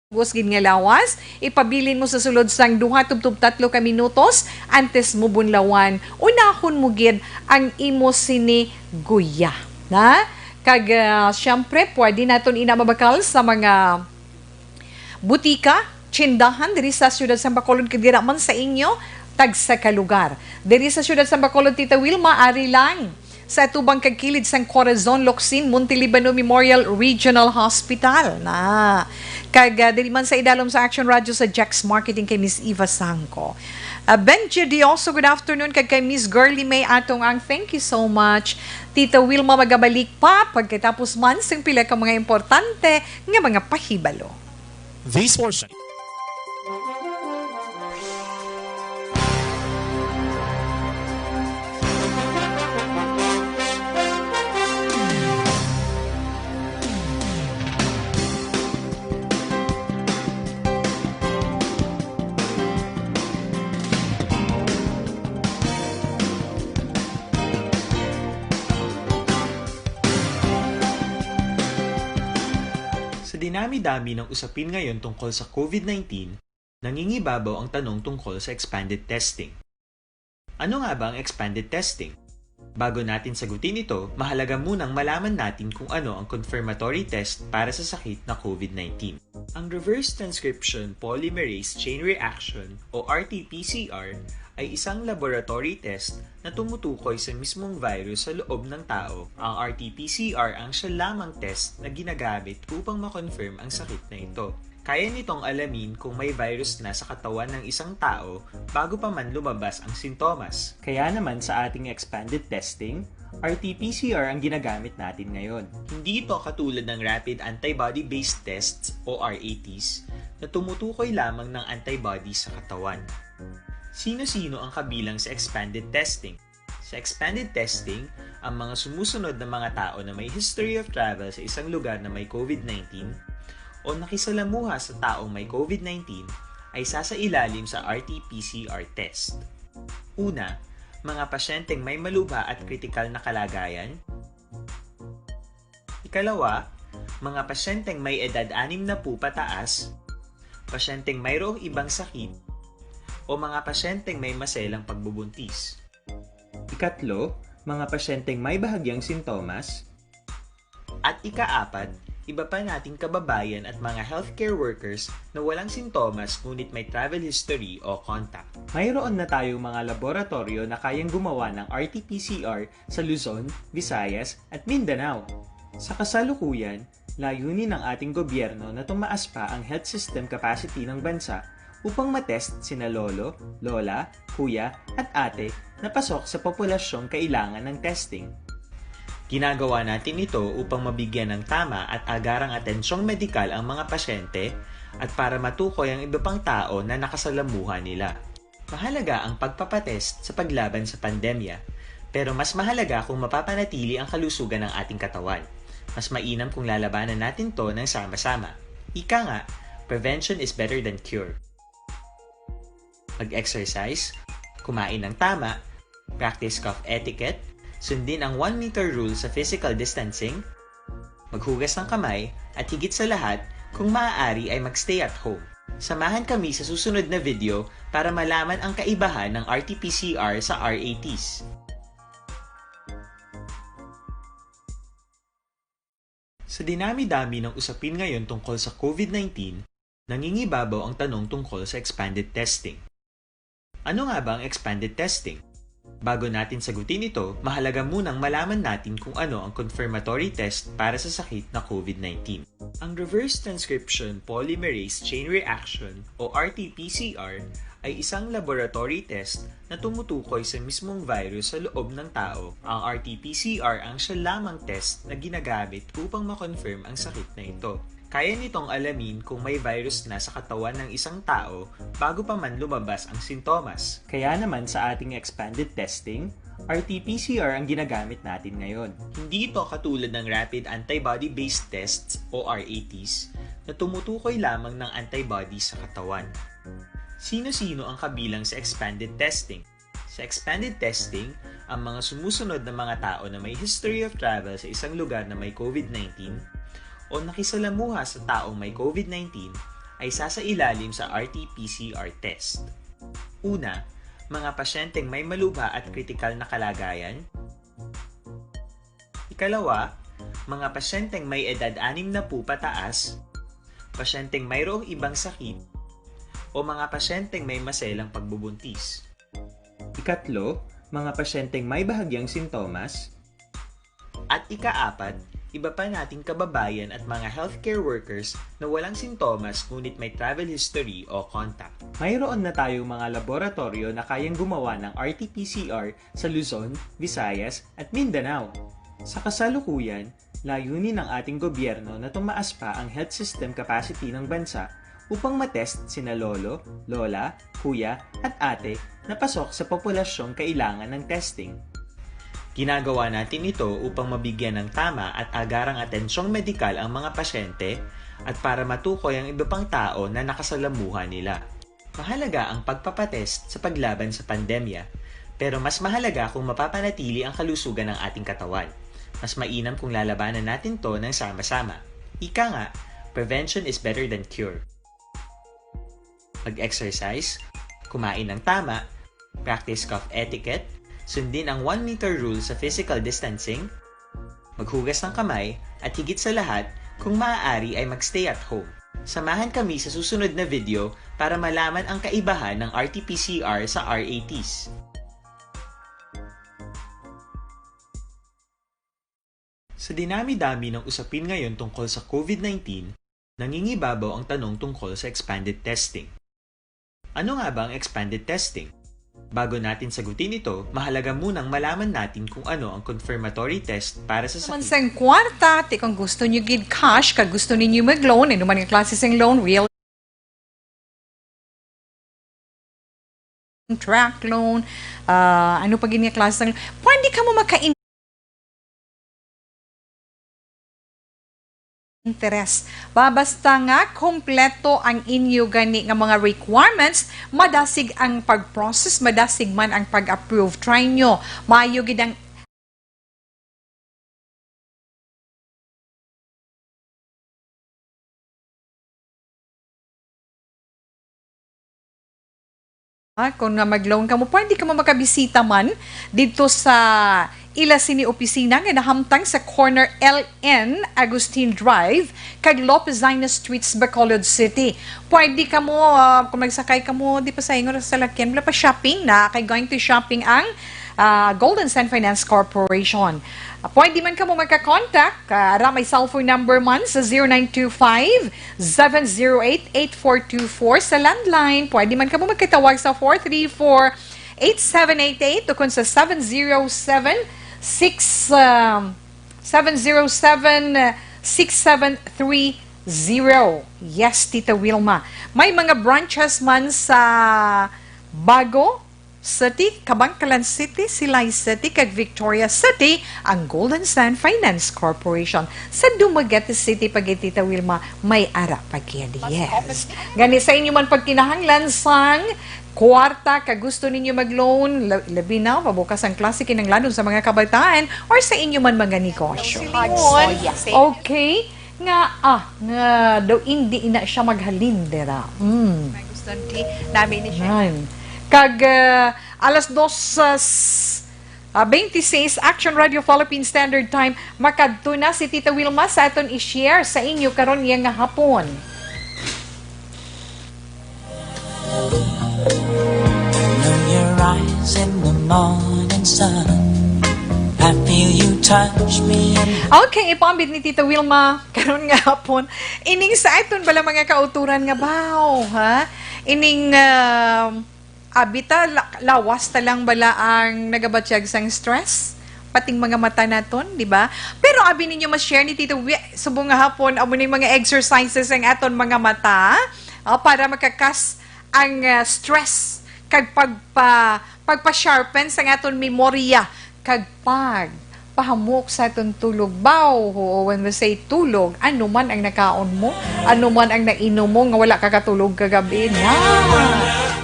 Bug-os gid nga lawas, ipabilin mo sa sulod sang duha tubtob tatlo ka minutos antes mo bunlawan. Unahon mo gid ang imo sini guya, na? Kag, ah, siyempre, pwede naton ina mabakal sa mga butika, tsindahan diri sa siyudad sang Bacolod, kag dira man sa inyo, tagsa ka lugar. Diri sa siyudad sang Bacolod, Tita Wilma, ari lang sa atubang kag kilid sang Corazon Locsin, Montelibano Memorial Regional Hospital na. Kag, ah, diri man sa idalom sa Action Radio sa Jack's Marketing kay Miss Eva Sangco. Ah, Benji Dioso, good afternoon, kag kay Miss Girly May Atong Ang, thank you so much. Tita Wilma, magabalik pa pagkatapos man sang pila ka mga importante nga mga pahibalo. This portion. Sa dinami-dami ng usapin ngayon tungkol sa COVID nineteen, nangingibabaw ang tanong tungkol sa expanded testing. Ano nga ba ang expanded testing? Bago natin sagutin ito, mahalaga munang malaman natin kung ano ang confirmatory test para sa sakit na COVID nineteen. Ang reverse transcription polymerase chain reaction o R T P C R ay isang laboratory test na tumutukoy sa mismong virus sa loob ng tao. Ang R T P C R ang siya lamang test na ginagamit upang ma-confirm ang sakit na ito. Kaya nitong alamin kung may virus na sa katawan ng isang tao bago pa man lumabas ang sintomas. Kaya naman sa ating expanded testing, R T P C R ang ginagamit natin ngayon. Hindi ito katulad ng rapid antibody-based tests o R A Ts na tumutukoy lamang ng antibodies sa katawan. Sino-sino ang kabilang sa expanded testing? Sa expanded testing, ang mga sumusunod na mga tao na may history of travel sa isang lugar na may COVID nineteen o nakisalamuha sa taong may COVID nineteen ay sasailalim sa R T P C R test. Una, mga pasyenteng may malubha at kritikal na kalagayan. Ikalawa, mga pasyenteng may edad anim na pupataas, pasyenteng mayroong ibang sakit, o mga pasyenteng may maselang pagbubuntis. Ikatlo, mga pasyenteng may bahagyang sintomas. At ikaapat, iba pa nating kababayan at mga healthcare workers na walang sintomas ngunit may travel history o contact. Mayroon na tayong mga laboratoryo na kayang gumawa ng R T P C R sa Luzon, Visayas, at Mindanao. Sa kasalukuyan, layunin ng ating gobyerno na tumaas pa ang health system capacity ng bansa upang matest sina lolo, lola, kuya, at ate na pasok sa populasyong kailangan ng testing. Ginagawa natin ito upang mabigyan ng tama at agarang atensyong medikal ang mga pasyente at para matukoy ang iba pang tao na nakasalamuha nila. Mahalaga ang pagpapatest sa paglaban sa pandemya, pero mas mahalaga kung mapapanatili ang kalusugan ng ating katawan. Mas mainam kung lalabanan natin to ng sama-sama. Ika nga, prevention is better than cure. Mag-exercise, kumain ng tama, practice cough etiquette, sundin ang one meter rule sa physical distancing, maghugas ng kamay, at higit sa lahat, kung maaari ay mag-stay at home. Samahan kami sa susunod na video para malaman ang kaibahan ng R T P C R sa R A Ts. Sa dinami-dami ng usapin ngayon tungkol sa COVID nineteen, nangingibabaw ang tanong tungkol sa expanded testing. Ano nga ba ang expanded testing? Bago natin sagutin ito, mahalaga munang malaman natin kung ano ang confirmatory test para sa sakit na COVID nineteen. Ang reverse transcription polymerase chain reaction o R T P C R ay isang laboratory test na tumutukoy sa mismong virus sa loob ng tao. Ang R T P C R ang siya lamang test na ginagamit upang ma-confirm ang sakit na ito. Kaya nitong alamin kung may virus na sa katawan ng isang tao bago pa man lumabas ang sintomas. Kaya naman sa ating expanded testing, R T P C R ang ginagamit natin ngayon. Hindi ito katulad ng rapid antibody-based tests o R A Ts na tumutukoy lamang ng antibody sa katawan. Sino-sino ang kabilang sa expanded testing? Sa expanded testing, ang mga sumusunod na mga tao na may history of travel sa isang lugar na may COVID nineteen o nakisalamuha sa taong may COVID nineteen ay sasailalim sa R T P C R test. Una, mga pasyenteng may malubha at kritikal na kalagayan. Ikalawa, mga pasyenteng may edad anim na po pataas, pasyenteng mayroong ibang sakit, o mga pasyenteng may maselang pagbubuntis. Ikatlo, mga pasyenteng may bahagyang sintomas. At ikaapat, iba pa nating kababayan at mga healthcare workers na walang sintomas ngunit may travel history o contact. Mayroon na tayong mga laboratoryo na kayang gumawa ng R T P C R sa Luzon, Visayas, at Mindanao. Sa kasalukuyan, layunin ng ating gobyerno na tumaas pa ang health system capacity ng bansa upang matest sina lolo, lola, kuya, at ate na pasok sa populasyong kailangan ng testing. Ginagawa natin ito upang mabigyan ng tama at agarang atensyong medikal ang mga pasyente at para matukoy ang iba pang tao na nakasalamuha nila. Mahalaga ang pagpapatest sa paglaban sa pandemya, pero mas mahalaga kung mapapanatili ang kalusugan ng ating katawan. Mas mainam kung lalabanan natin to ng sama-sama. Ika nga, prevention is better than cure. Mag-exercise, kumain ng tama, practice cough etiquette, sundin ang one meter rule sa physical distancing, maghugas ng kamay, at higit sa lahat, kung maaari ay mag-stay at home. Samahan kami sa susunod na video para malaman ang kaibahan ng R T P C R sa R A Ts. Sa dinami-dami ng usapin ngayon tungkol sa COVID nineteen, nangingibabaw ang tanong tungkol sa expanded testing. Ano nga ba ang expanded testing? Bago natin sagutin ito, mahalaga munang malaman natin kung ano ang confirmatory test para sa naman sakit. Sang kwarta, ti kung gusto nyo gid cash, kag gusto ninyo mag-loan, ano man nga klase sang loan, real track loan, ah, ano pa gid nga klase sang, pwede kamo maka interest. Ba, basta nga kompleto ang inyo gani nga mga requirements, madasig ang pag-process, madasig man ang pag-approve. Try nyo. Maayo gid ang Ah, kung nga mag-loan kamo, pwede kamo makabisita man didto sa ila sini opisina nga nahamtang sa corner L N Agustin Drive kag Lopezina Streets, Bacolod City. Pwede kamo, ah, kung magsakay kamo, di pa sa ingon sa salakyan, wala pa shopping na, kay going to shopping ang, ah, Golden Sand Finance Corporation. Ah, pwede man kamo magka-contact, ah, ara may cellphone number man sa zero nine two five, seven zero eight, eight four two four. Sa landline, pwede man kamo magkatawag sa four three four, eight seven eight eight, ukon sa seven zero seven, six, um, seven zero seven, six seven three zero. Yes, Tita Wilma. May mga branches man sa Bago City, Kabankalan City, Silay City, kag Victoria City ang Golden Sand Finance Corporation. Sa Dumaguete City pa gid, Tita Wilma, may ara pa gid. Yes. Gani sa inyo man pagkinahanglan sang kwarta kag gusto ninyo mag-loan, la-, labi na pabukas ang klase kinahanglanon sa mga kabataan or sa inyo man mga negosyo. Silingon. Oh, yes. Okay. Nga, ah, nga daw hindi ina siya maghalin dira. Mm. May gusto ni nami ni siya. Yan. Kag, ah, alas dos, ah, s-, ah, twenty-six, Action Radio Philippine Standard Time, makadto na si Tita Wilma sa aton i-share sa inyo karon niya nga hapon. Know your eyes in the morning sun. I feel you touch me and Okay, ipaambit ni Tita Wilma karon nga hapon. Ining sa aton bala mga kauturan nga baw, ha? Ining, um, abi ta, la-, lawas ta lang bala ang nagabatyag sang stress? Pating mga mata naton, di ba? Pero abi ninyo ma-share ni Tita Wi-, subong nga hapon, amo ning mga exercises ang aton mga mata, ah, para makakas ang, ah, stress kag pagpa-, pagpa-sharpen sang aton memorya kag pag pahamok sa aton tulog. Baw, oo, when we say tulog, ano man ang nakaon mo, ano man ang nainom mo, nga wala ka katulog kagabi, na.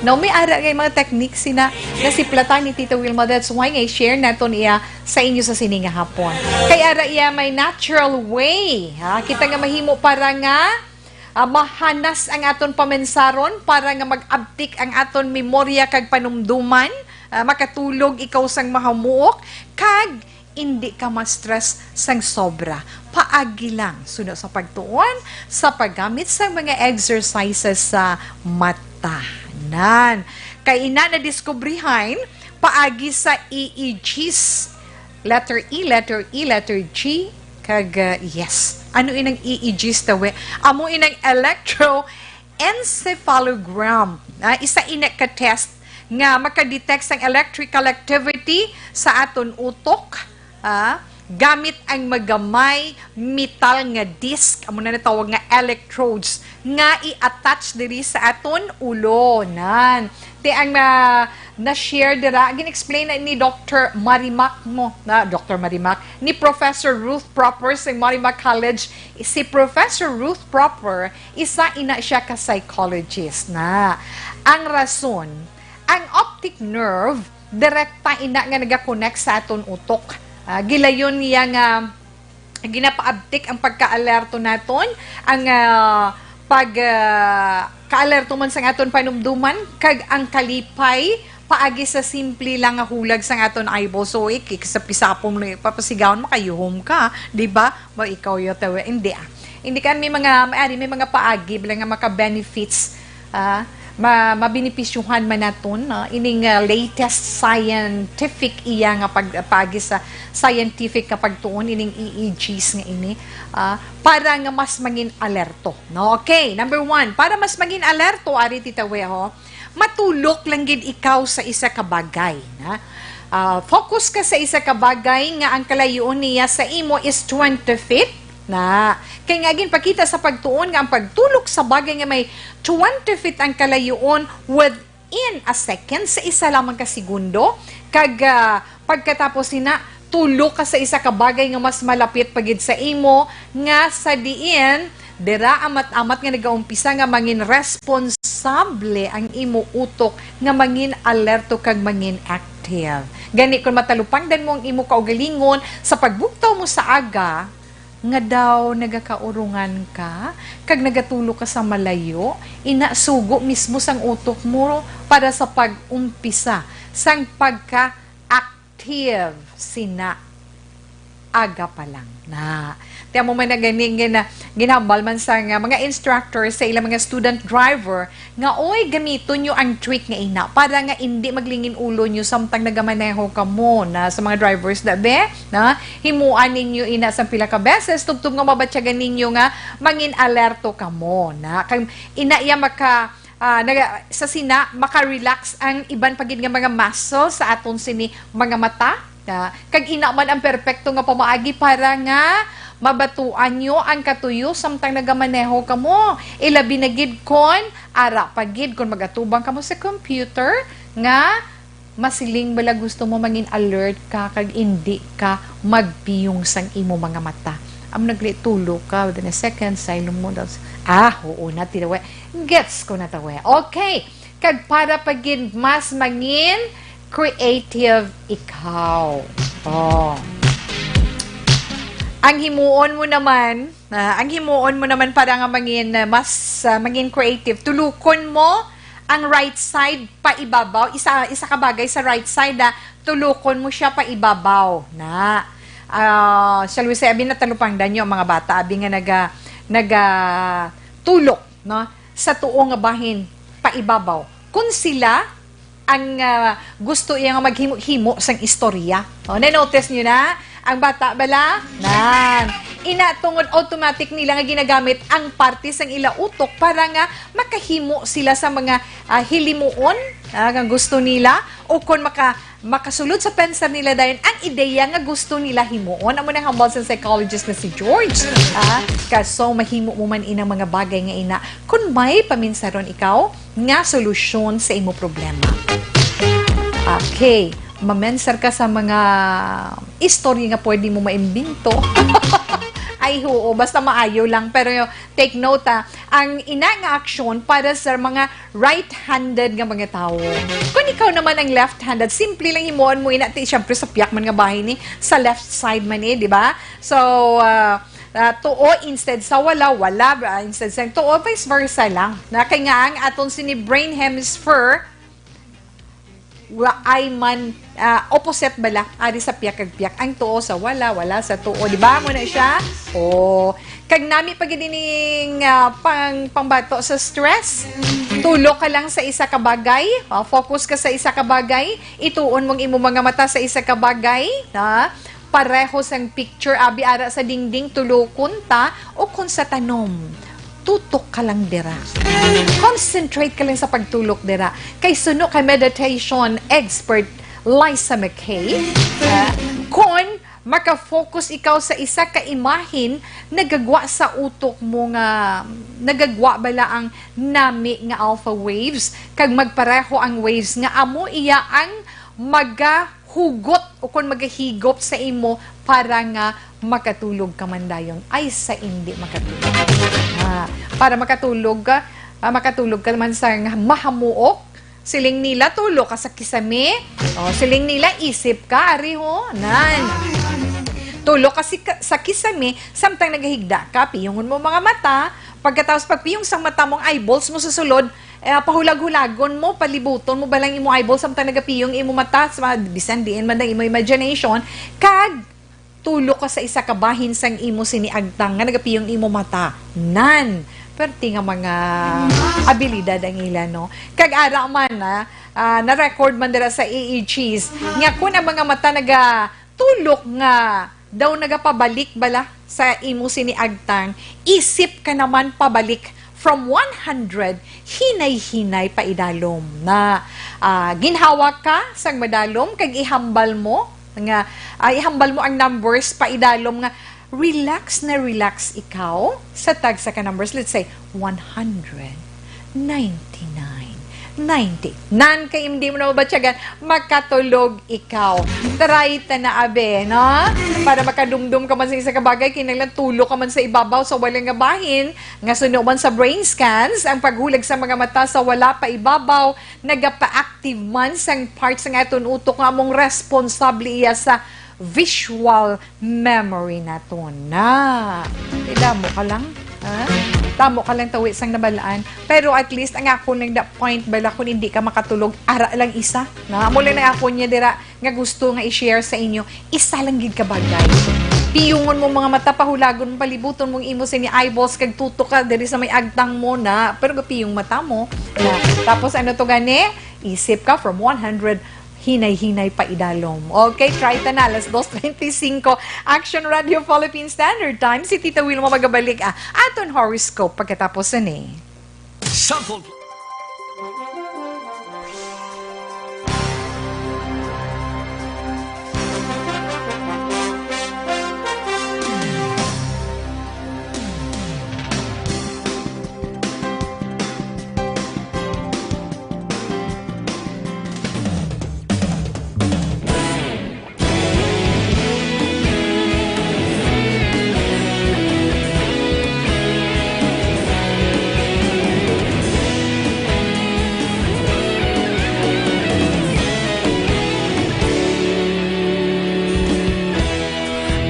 Now, may ara kay mga techniques sina nasiplatan ni Tita Wilma. That's why nga i-share naton iya sa inyo sa sini nga hapon. Kay ara iya may natural way, ha? Kita nga mahimo para nga, ah, mahanas ang aton paminsaron, para nga mag-abtik ang aton memorya kag panumduman, ah, makatulog ikaw sang mahamuok, kag indi ka ma-stress sang sobra. Paagi lang, suno sa pagtuon, sa paggamit sa mga exercises sa mata. Nan. Kay ina nadiskubrihan, paagi sa E E Gs. Letter E, letter E, letter G, kag, uh, yes. Ano inang E E Gs, tawe? Amo inang electroencephalogram. Ah, isa ina ka test nga makadetect sang electrical activity sa aton utok, ah, gamit ang magamay metal nga disc, amo na natawag nga electrodes, nga i-attach diri sa aton ulo. Nan. Ti ang, ah, na-share dira, gin-explain na ni Doctor Marimac mo, na Doctor Marimac, ni Professor Ruth Proper sa Marimac College. Si Professor Ruth Proper, isa ina siya ka psychologist na. Ang rason, ang optic nerve, direkta ina nga nagakonek sa aton utok. Ah, gilayon niya nga ginapaabtik ang pagkaalerto naton, ang, ah, pag, ah, kaalerto man sang aton panumduman, kag ang kalipay paagi sa simple lang nga hulag sang aton eyeball. So, ik-, ik-, sa pisapon mo, papasigawon, makayuhom ka, di ba? Ba, ikaw, yo, tawe, hindi, ah. Hindi ka, may mga, may, may mga paagi, bala nga maka-benefits, ah, ma-, mabinipisyuhan man naton, no? Ining, ah, latest scientific iya nga pag-, paagi sa scientific nga pagtuon, ining E E Gs nga ini, ah, para nga mas mangin alerto, no? Okay, number one, para mas mangin alerto, ari, Tita We, ho, matulok lang gid ikaw sa isa ka bagay, na? Ah, focus ka sa isa ka bagay nga ang kalayoon niya sa imo is twenty feet, na. Kay nga ginpakita sa pagtuon nga ang pagtulok sa bagay nga may twenty feet ang kalayoon within a second, sa isa lamang ka segundo, kag, ah, pagkatapos sina, tulok ka sa isa ka bagay nga mas malapit pa gid sa imo, nga sa diin dira amat-amat nga nagaumpisa nga mangin responsable ang imo utok, nga mangin alerto kag mangin active. Gani, kung matalupangdan mo ang imo kaugalingon sa pagbugtaw mo sa aga, nga daw nagakaurungan ka, kag nagatulok ka sa malayo, ina, sugo mismo sang utok mo para sa pag-umpisa sang pagka-active sina. aga pa lang na. Tiyan mo man na ganing gina-, ginhambal man sa nga mga instructor sa ilang mga student driver nga, "Oy, gamiton nyo ang trick nga ina para nga indi maglingin ulo nyo samtang nagamaneho kamo na sa mga drivers da, be, na himuan ninyo ina sa pila ka beses, tubtob nga mabatyagan ninyo nga mangin alerto kamo na." Kag ina iya maka, ah, naga-, sa sina, maka-relax ang iban pa gid nga mga muscle sa aton sini mga mata. Ah, kag ina man ang perpekto nga pamaagi para nga mabatuan nyo ang katuyo samtang nagamaneho kamo. Ilabi na gid kon ara pa gid kon magatubang kamo sa computer nga masiling bala gusto mo mangin alert ka kag indi ka magpiyong sang imo mga mata. Amo nagli tulo ka, within a second, sa ilong mo, daw, ah, oo na, tinawe. Gets ko na, tawe. Okay. Kag para pa gid mas mangin creative ikaw. Oh. Ang himuon mo naman, ah, ang himuon mo naman para nga mangin, ah, mas, ah, mangin creative, tulukon mo ang right side paibabaw. Isa, isa ka bagay sa right side, ah, tulukon mo siya paibabaw. Na, ah, shall we say, abi natalupangdan nyo ang mga bata, abi nga naga-, naga-, tulok, no? Sa tuo nga bahin paibabaw. Kung sila ang, ah, gusto iya nga maghimo-himo sang istorya. O, na-notice nyo na? Ang bata bala? Nan. Ina, tungod automatic nila nga ginagamit ang parte sang ila utok para nga makahimo sila sa mga, ah, hilimuon, ah, nga gusto nila, o kon maka-, makasulod sa pensar nila dayon ang ideya nga gusto nila himuon. Amo nang hambal sa psychologist nga si George. Ah, kaso mahimo mo man inang mga bagay nga ina kon may paminsaron ikaw nga solusyon sa imo problema. Okay, mamensar ka sa mga istorya nga pwede mo maimbento. Ay, huo, basta maayo lang. Pero take note, ah, ang ina nga aksyon para sa mga right-handed nga mga tawo. Kung ikaw naman ang left-handed, simple lang himuon mo ina, ti, syempre sa piyak man nga bahin ni, sa left side man eh, di ba? So, ah, ah, tuo instead sa wala, wala, ah, instead sa tuo, vice versa lang. Na kay nga ang aton sini brain hemisphere, wa-, ay man, ah, opposite bala, ari sa piyak kag piyak. Ang tuo sa wala, wala sa tuo. Di ba? Mo na siya? Oh. Kag nami pa gid ining, ah, pang, pangbato sa stress. Tulok ka lang sa isa ka bagay. Ah, focus ka sa isa ka bagay. Ituon mong imo mga mata sa isa ka bagay. Ha? Pareho sang picture, abi ara sa dingding, tulokon ta, o kon sa tanom. Tutok ka lang dira. Concentrate ka lang sa pagtulok dira. Kay suno kay meditation expert Liza McKay, ah, kon maka-focus ikaw sa isa ka imahin, nagagwa sa utok mo nga, nagagwa bala ang nami nga alpha waves, kag magpareho ang waves nga amo iya ang magahugot o kon magahigop sa imo para nga makatulog ka man dayon. Ay, sa indi makatulog. Ah, para makatulog ka, ah, makatulog ka man sa nga mahamuok, siling nila, "Tulo ka sa kisame." O, siling nila, "Isip ka, ari ho." Nan. Tulo ka si-, sa kisame, samtang nagahigda ka, piyungon mo mga mata. Pagkatapos, pagpiyong sang mata mo, ang eyeballs mo sa sulod, eh, pahulag-hulagon mo, palibuton mo ba lang imo eyeball samtang nagapiyong imo mata, sa, bisan diin man ang imo imagination, kag tulo ka sa isa ka bahin sang imo sini agtang nga nagapiyong imo mata. Nan, perti nga mga abilidad ang ila, no? Kag ara man, ah, ah, na-record man dira sa E E Gs nga kun ang mga mata naga tulok nga daw nagapabalik bala sa imo sini agtang, isip ka naman pabalik from one hundred, hinay-hinay paidalom na, ah, ginhawa ka sang madalom kag ihambal mo nga, ah, ihambal mo ang numbers paidalom nga relax na relax ikaw sa tagsa ka numbers. Let's say, one hundred, ninety-nine, ninety. Nan kay hindi mo na mabatyagan, makatulog ikaw. Try ta na, abe, no? Para makadumdom ka man sa isa ka bagay, kinahanglan tulo ka man sa ibabaw sa wala nga bahin, nga suno man sa brain scans, ang paghulag sa mga mata sa wala pa ibabaw, nagapa-active man sang parts nga aton utok nga among responsable iya sa visual memory naton na. Di damo ka lang, ha? Damo ka lang tawi sang nabalaan. Pero at least, ang akon lang da point bala kung hindi ka makatulog, ara lang isa. Na, amo lang na akon niya dira nga gusto nga i-share sa inyo. Isa lang gid ka bagay. Piyungon mo mga mata, pahulagon mo, palibuton mong imo sini eyeballs, kag tutok ka diri sa may agtang mo na, pero gapiyong mata mo na. Tapos ano to gani? Isip ka from one hundred, hinay-hinay pa idalom. Okay, try ta na. Alas dos treinta y cinco, Action Radio Philippine Standard Time. Si Tita Wilma magabalik, ah, aton horoscope pagkatapos sini. Sample.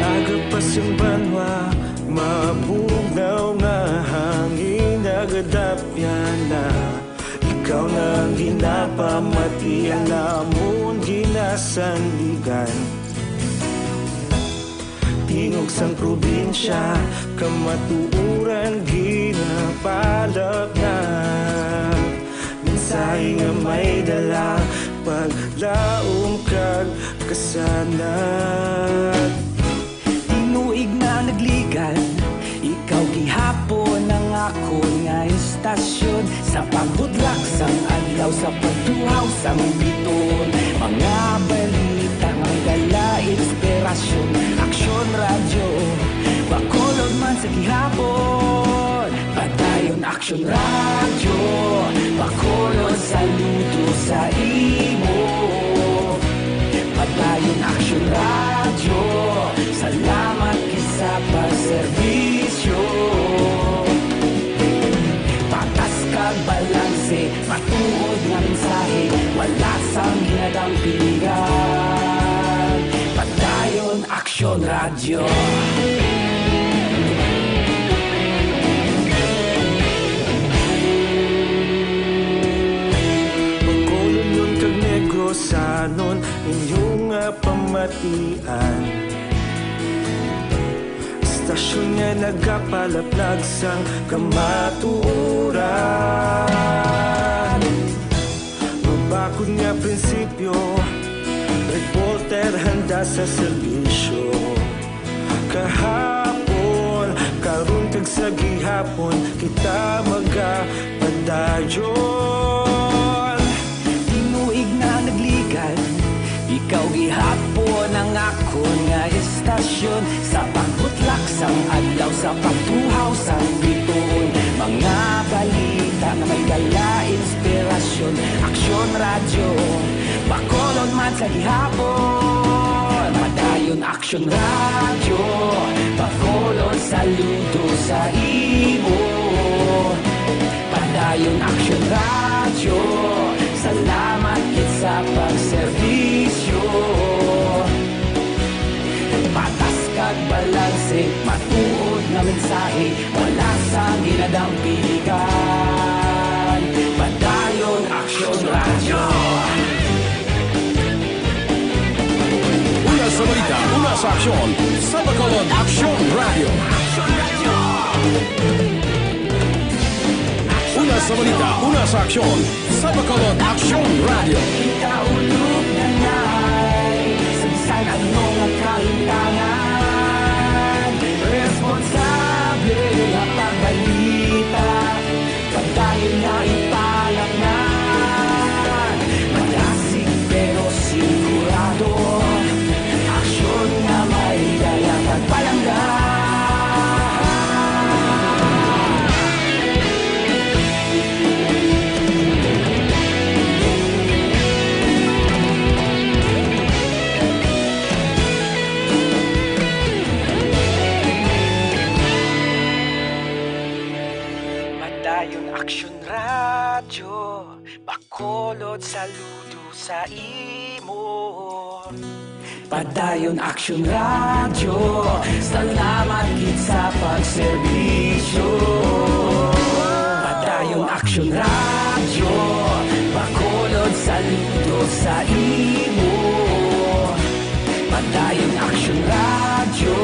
Aga pa sing banwa, mabugnaw nga hangin, nagadapyan na. Ikaw na ang ginapamatian namon ginasandigan. Tingog sang probinsya, kamatuoran ginapalapnap. Mensahe nga may dala, paglaom kag kasanag. Tinuig na nagligad, ikaw gihapon ang akon nga istasyon. Sa pagbudlak sang adlaw, sa pagtuhaw sang bituon, mga balita nga may dala inspirasyon. Aksyon Radyo, Bacolod man sa gihapon. Padayon Aksyon Radyo, Bacolod, saludo sa imo. Padayon Aksyon Radyo, salamat gid sa pagserbisyo. Patas kag balanse, matuod nga mensahe, wala sang ginadampingan. Padayon Aksyon Radyo. Bacolodnon kag Negrosanon, inyo nga pamatian. Istasyon nga nagapalapnag sang kamatuoran. Mabakod nga prinsipyo, reporter handa sa serbisyo. Kahapon, karon kag sa gihapon, kita magapadayon. Tinuig na nagligad, ikaw gihapon ang akon nga istasyon. Sa pagbutlak sang adlaw, sa pagtuhaw sang bituon, mga balita nga may dala inspirasyon. Aksyon Radyo, Bacolod man sa gihapon. Padayon Aksyon Radyo, Bacolod, saludo sa imo. Padayon Aksyon Radyo, salamat gid sa pagserbisyo. Patas kag balanse, matuod nga mensahe, wala sang ginadampingan. Padayon Aksyon Radyo. Una sa balita, una sa aksyon, sa Bacolod Aksyon Radyo. Una sa balita, una sa aksyon, sa Bacolod Aksyon Radyo. Kita ulog na nay, sa bisan ano nga kahintangan, responsable nga pagbalita, padayon na ipalapngan. Madasig pero sigurado, aksyon nga may dala pagpalangga. Padayon Aksyon Radyo, Bacolod, saludo sa imo. Padayon Aksyon Radyo, salamat gid sa pagserbisyo. Padayon Aksyon Radyo, Bacolod, saludo sa imo. Padayon Aksyon Radyo,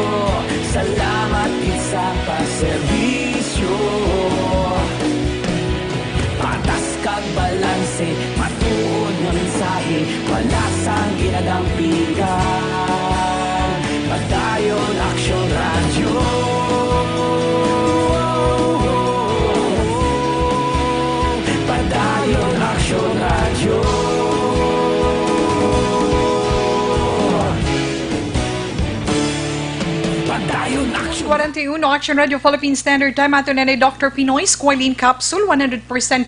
Forty-one Action Radio Philippine Standard Time. Ato na ni Doctor Pinoy Squalene Capsule, one hundred percent.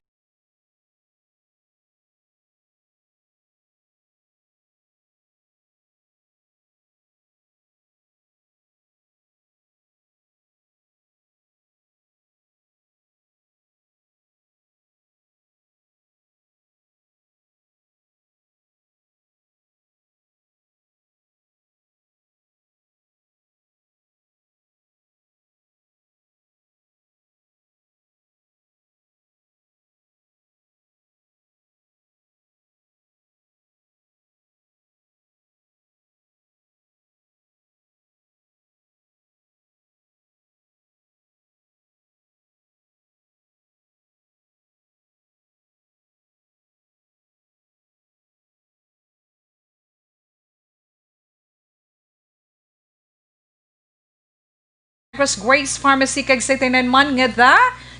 Across Grace Pharmacy kag sa tanan man nga The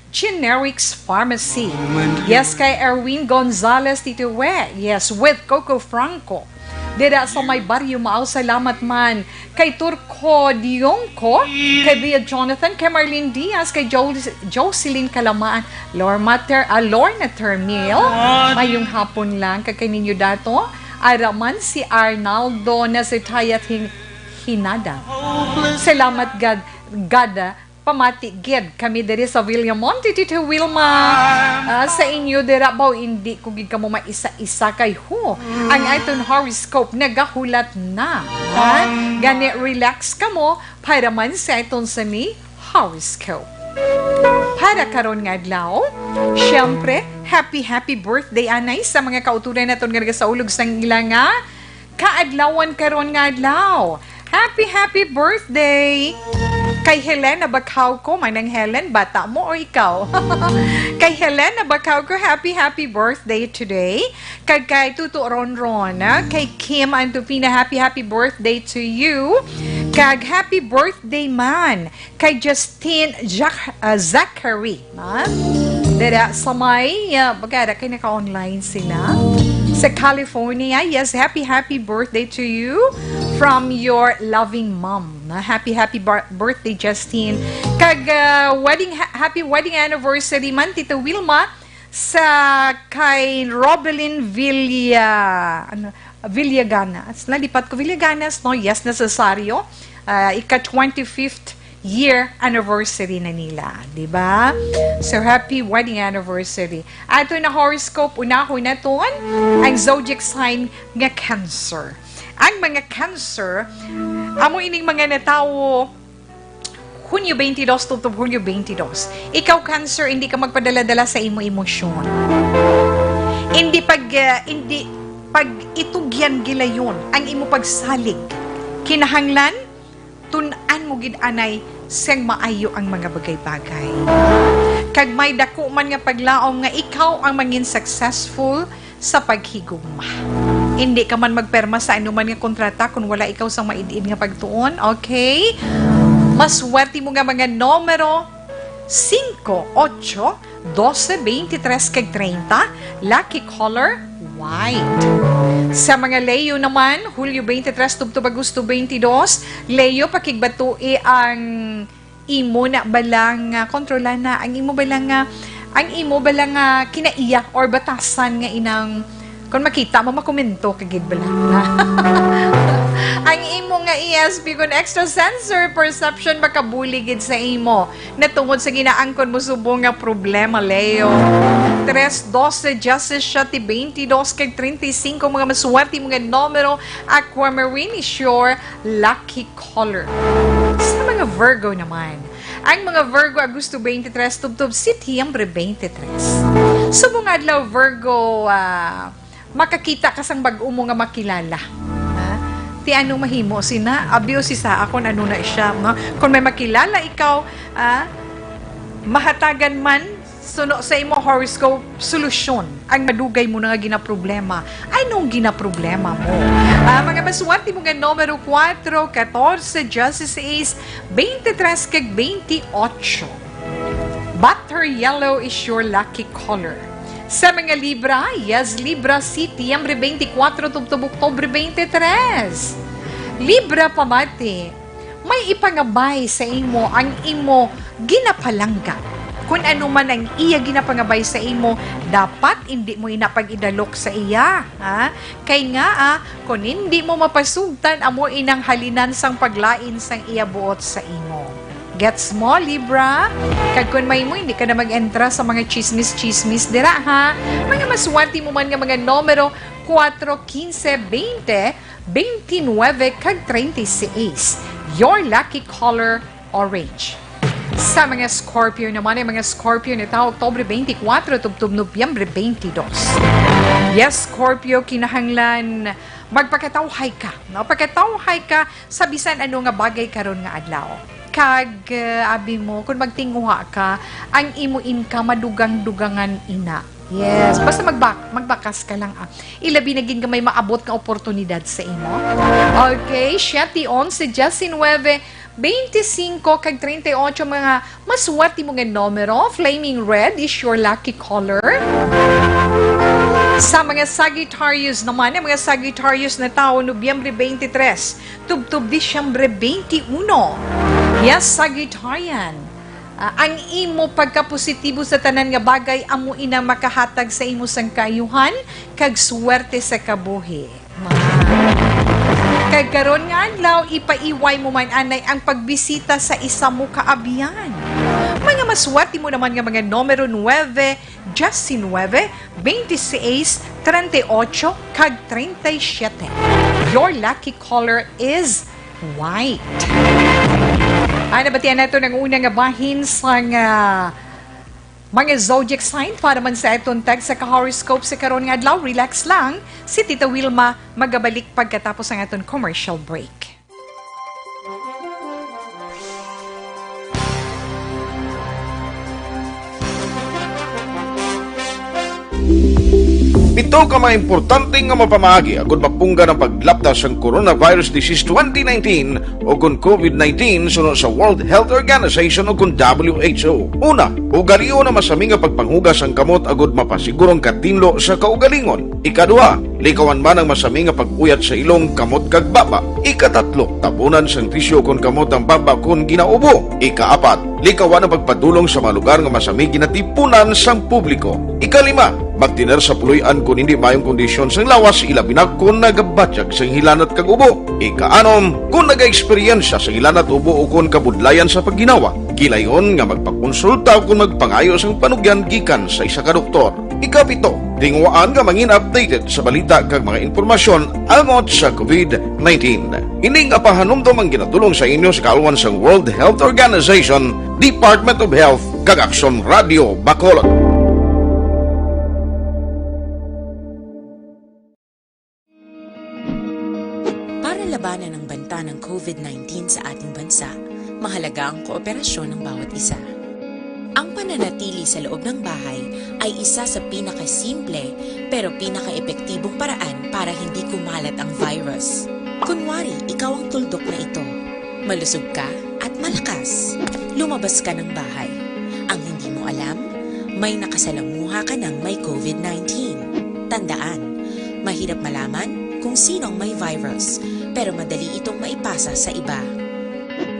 Generics Pharmacy. Yes, kay Erwin Gonzalez Titiwe. Yes, with Coco Franco. Dira sa may Barrio Mao, salamat man kay Turco Diongco, kay Bia Jonathan, kay Marlene Diaz, kay Jo-, Jocelyn Kalamaan, Lorma Ter-, ah, Lorna Termil. Mayong hapon lang kag kay ninyo dato. Ara man si Arnaldo Nasitayat Hin-, Hinada. Salamat gad, gad, ah, pamati gid kami diri sa Villamonte, Tito Wilma. Ah, sa inyo dira, baw, indi ko gid kamo maisa-isa kay, hu, ang aton horoscope nagahulat na. Ha? Gani, relax kamo para man sa aton sini horoscope. Para karon nga adlaw, syempre, happy, happy birthday, anay, sa mga kauturan naton nga nagasaulog sang ila nga kaadlawan karon nga adlaw. Happy, happy birthday! Kay Helena Bacauco, Manang Helen, bata mo o ikaw? Kay Helena Bacauco, happy, happy birthday today. Kag kay Tuto Ronron, ah, kay Kim Antupina, happy, happy birthday to you. Kag happy birthday man kay Justin Jac-, ah, Zachary, ha? Dira sa may, ah, bagara kay naka-online sila. Sa California, yes, happy, happy birthday to you from your loving mom, ha? Happy, happy bar-, birthday, Justin. Kag, ah, wedding, ha-, happy wedding anniversary man, Tita Wilma, sa kay Robelin Villa, ano, Villaganas. Nalipat ko, Villaganas, no? Yes, Nazasario. Ah, ika twenty-fifth year anniversary na nila, di ba? So, happy wedding anniversary. Ato na horoscope, unahon naton ang zodiac sign nga Cancer. Ang mga Cancer, amo ining mga natawo Hunyo twenty-two tubtob Hunyo twenty-two. Ikaw, Cancer, hindi ka magpadala-dala sa imo emosyon. Hindi pag, ah, hindi pag-itugyan gilayon ang imo pagsalig. Kinahanglan, tun-an mo gid anay sang maayo ang mga bagay-bagay. Kag may dako man nga paglaom nga ikaw ang mangin successful sa paghigugma. Hindi ka man magperma sa anuman nga kontrata kon wala ikaw sang maid-id nga pagtuon, okay? Maswerte mo nga mga numero, singko, otso, dose, beintitres, kag treinta. Lucky color, white. Sa mga Leo naman, Hulyo twenty-three tubtob Agosto twenty-two, Leo, pakigbatui ang imo na bala nga kontrolan na, ang imo bala nga, ang imo bala nga kinaiya or batasan nga inang, kung makita mo, makomento ka gid bala. Ang imo nga E S P, kung extrasensory perception, makabuli gid sa imo. Natungod sa ginaangkon mo subong nga problema, Leo. Tres, doce, diecisiete, veintidós, kag treinta y cinco, mga maswerte mo nga numero, Aquamarine is your lucky color. Sa mga Virgo naman, ang mga Virgo, Agosto twenty-three, tubtob Setyembre twenty-three. Subong adlaw, Virgo, ah, makakita ka sang bag-o mo nga makilala. Ha? Ti ano mahimo sina? Abi o si Saa kon ano na siya, no? Kung may makilala ikaw, ah, mahatagan man suno sa imo horoscope, solusyon ang madugay mo na nga ginaproblema. Anong ginaproblema mo? Ah, mga maswerte mo nga numero, kuwatro, katorse, dieciséis, beintitres, kag beintiocho. Butter yellow is your lucky color. Sa mga Libra, yes, Libra, Setyembre twenty-four tubtob Oktubre twenty-three. Libra, pamati, May ipangabay sa imo ang imo ginapalangga. Kun ano man ang iya ginapangabay sa imo, dapat indi mo ina pag-idalok sa iya, ha? Kay nga, ah, kun indi mo mapasugtan, amo inang halinan sang paglain sang iya buot sa imo. Gets mo, Libra? Kag kun may mo, hindi ka na mag-entra sa mga chismis-chismis dira, ha? Mga maswati mo man nga mga numero, kuwatro, kinse, baynte, baynte nuwebe, kag treinta y seis. Your lucky color, orange. Sa mga Scorpio naman, ay mga Scorpio na tawo, Oktubre twenty-four, tubtob Nobyembre twenty-two. Yes, Scorpio, kinahanglan magpakatawhay ka, no? Pakatawhay ka sa bisan ano nga bagay karon nga adlaw. Kag, eh, abi mo, kung magtinguha ka, ang imo income madugang-dugangan ina. Yes, basta magbak-, magbakas ka lang, ah. Ilabi na gid nga may maabot nga oportunidad sa imo. Okay, siete, onse, diecinuebe, veinticinco, kag treinta y ocho, mga maswati mo nga numero. Flaming red is your lucky color. Sa mga Sagittarius naman, ang mga Sagittarius na tawo, Nobyembre twenty-three, tubtob Disyembre twenty-one. Yes, Sagittarian. Ah, ang imo pagkapositibo sa tanan nga bagay amo ina makahatag sa imo sang kaayuhan kag swerte sa kabuhi. Ma. Kag karon nga adlaw, ipaiway mo man anay ang pagbisita sa isa mo ka abyan. Mga maswati mo naman nga mga numero nuebe, diecinuebe, veintiséis, treinta y ocho, kag treinta y siete. Your lucky color is white. Ano, batian nato ang una nga bahin sang, ah, mga zodiac sign para man sa aton tag sa ka-horoscope sa karon nga adlaw. Relax lang. Si Tita Wilma magabalik pagkatapos ang aton commercial break. Pito ka mga importante nga mapamaagi agud mapunggan ang paglapta sang coronavirus disease twenty nineteen o kon COVID nineteen suno sa World Health Organization o kon W H O. Una, ugalion ang masami nga pagpanghugas sang kamot agud mapasiguro ang katinlo sa kaugalingon. Ikaduha, likawan man ang masami nga pag-uyat sa ilong, kamot, kag baba. Ikatatlo, tabunan sang tisyu kon kamot ang baba kon ginaubo. Ikaapat, likawan ang pagpadulong sa mga lugar nga masami ginatipunan sang publiko. Ikalima, magtener sa puloy-an kon hindi maayong kondisyon sang lawas, ilabi na kon nagabatyag sang hilanat kag ubo. Ikaanom, kon nagaeksperyensya sang hilanat, ubo, o kon kabudlayan sa pagginawa, gilayon nga magpakonsulta kon magpangayo sang panugyan gikan sa isa ka doktor. Ikapito, tinguhaan nga mangin updated sa balita kag mga impormasyon angot sa COVID nineteen. Ini nga pahanumdom ang ginadul-ong sa inyo sa kaalwan sang World Health Organization, Department of Health, kag Aksyon Radio Bacolod. Para labanan ang banta ng COVID nineteen sa ating bansa, mahalaga ang kooperasyon ng bawat isa. Ang pananatili sa loob ng bahay ay isa sa pinakasimple pero pinakaepektibong paraan para hindi kumalat ang virus. Kunwari, ikaw ang tuldok na ito. Malusog ka at malakas. Lumabas ka ng bahay. Ang hindi mo alam, may nakasalamuha ka ng may COVID nineteen. Tandaan, mahirap malaman kung sino ang may virus, pero madali itong maipasa sa iba.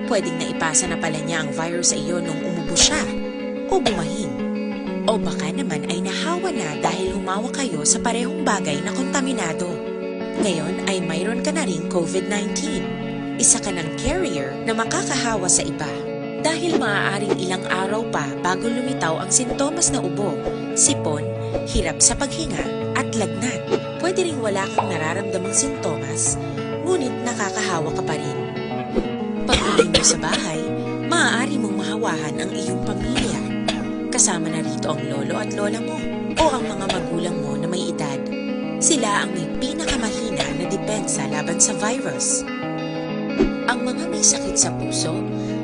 Pwedeng naipasa na pala niya ang virus sa iyo nung umubo siya o bumahin. O baka naman ay nahawa na dahil humawak kayo sa parehong bagay na kontaminado. Ngayon ay mayroon ka na ring COVID nineteen. Isa ka ng carrier na makakahawa sa iba. Dahil maaaring ilang araw pa bago lumitaw ang sintomas na ubo, sipon, hirap sa paghinga, at lagnat. Pwede ring wala kang nararamdamang sintomas, ngunit nakakahawa ka pa rin. Pag-uwi mo sa bahay, maaari mong mahawahan ang iyong pamilya. Kasama na rito ang lolo at lola mo o ang mga magulang mo na may edad. Sila ang may pinakamahina na depensa laban sa virus. Ang mga may sakit sa puso,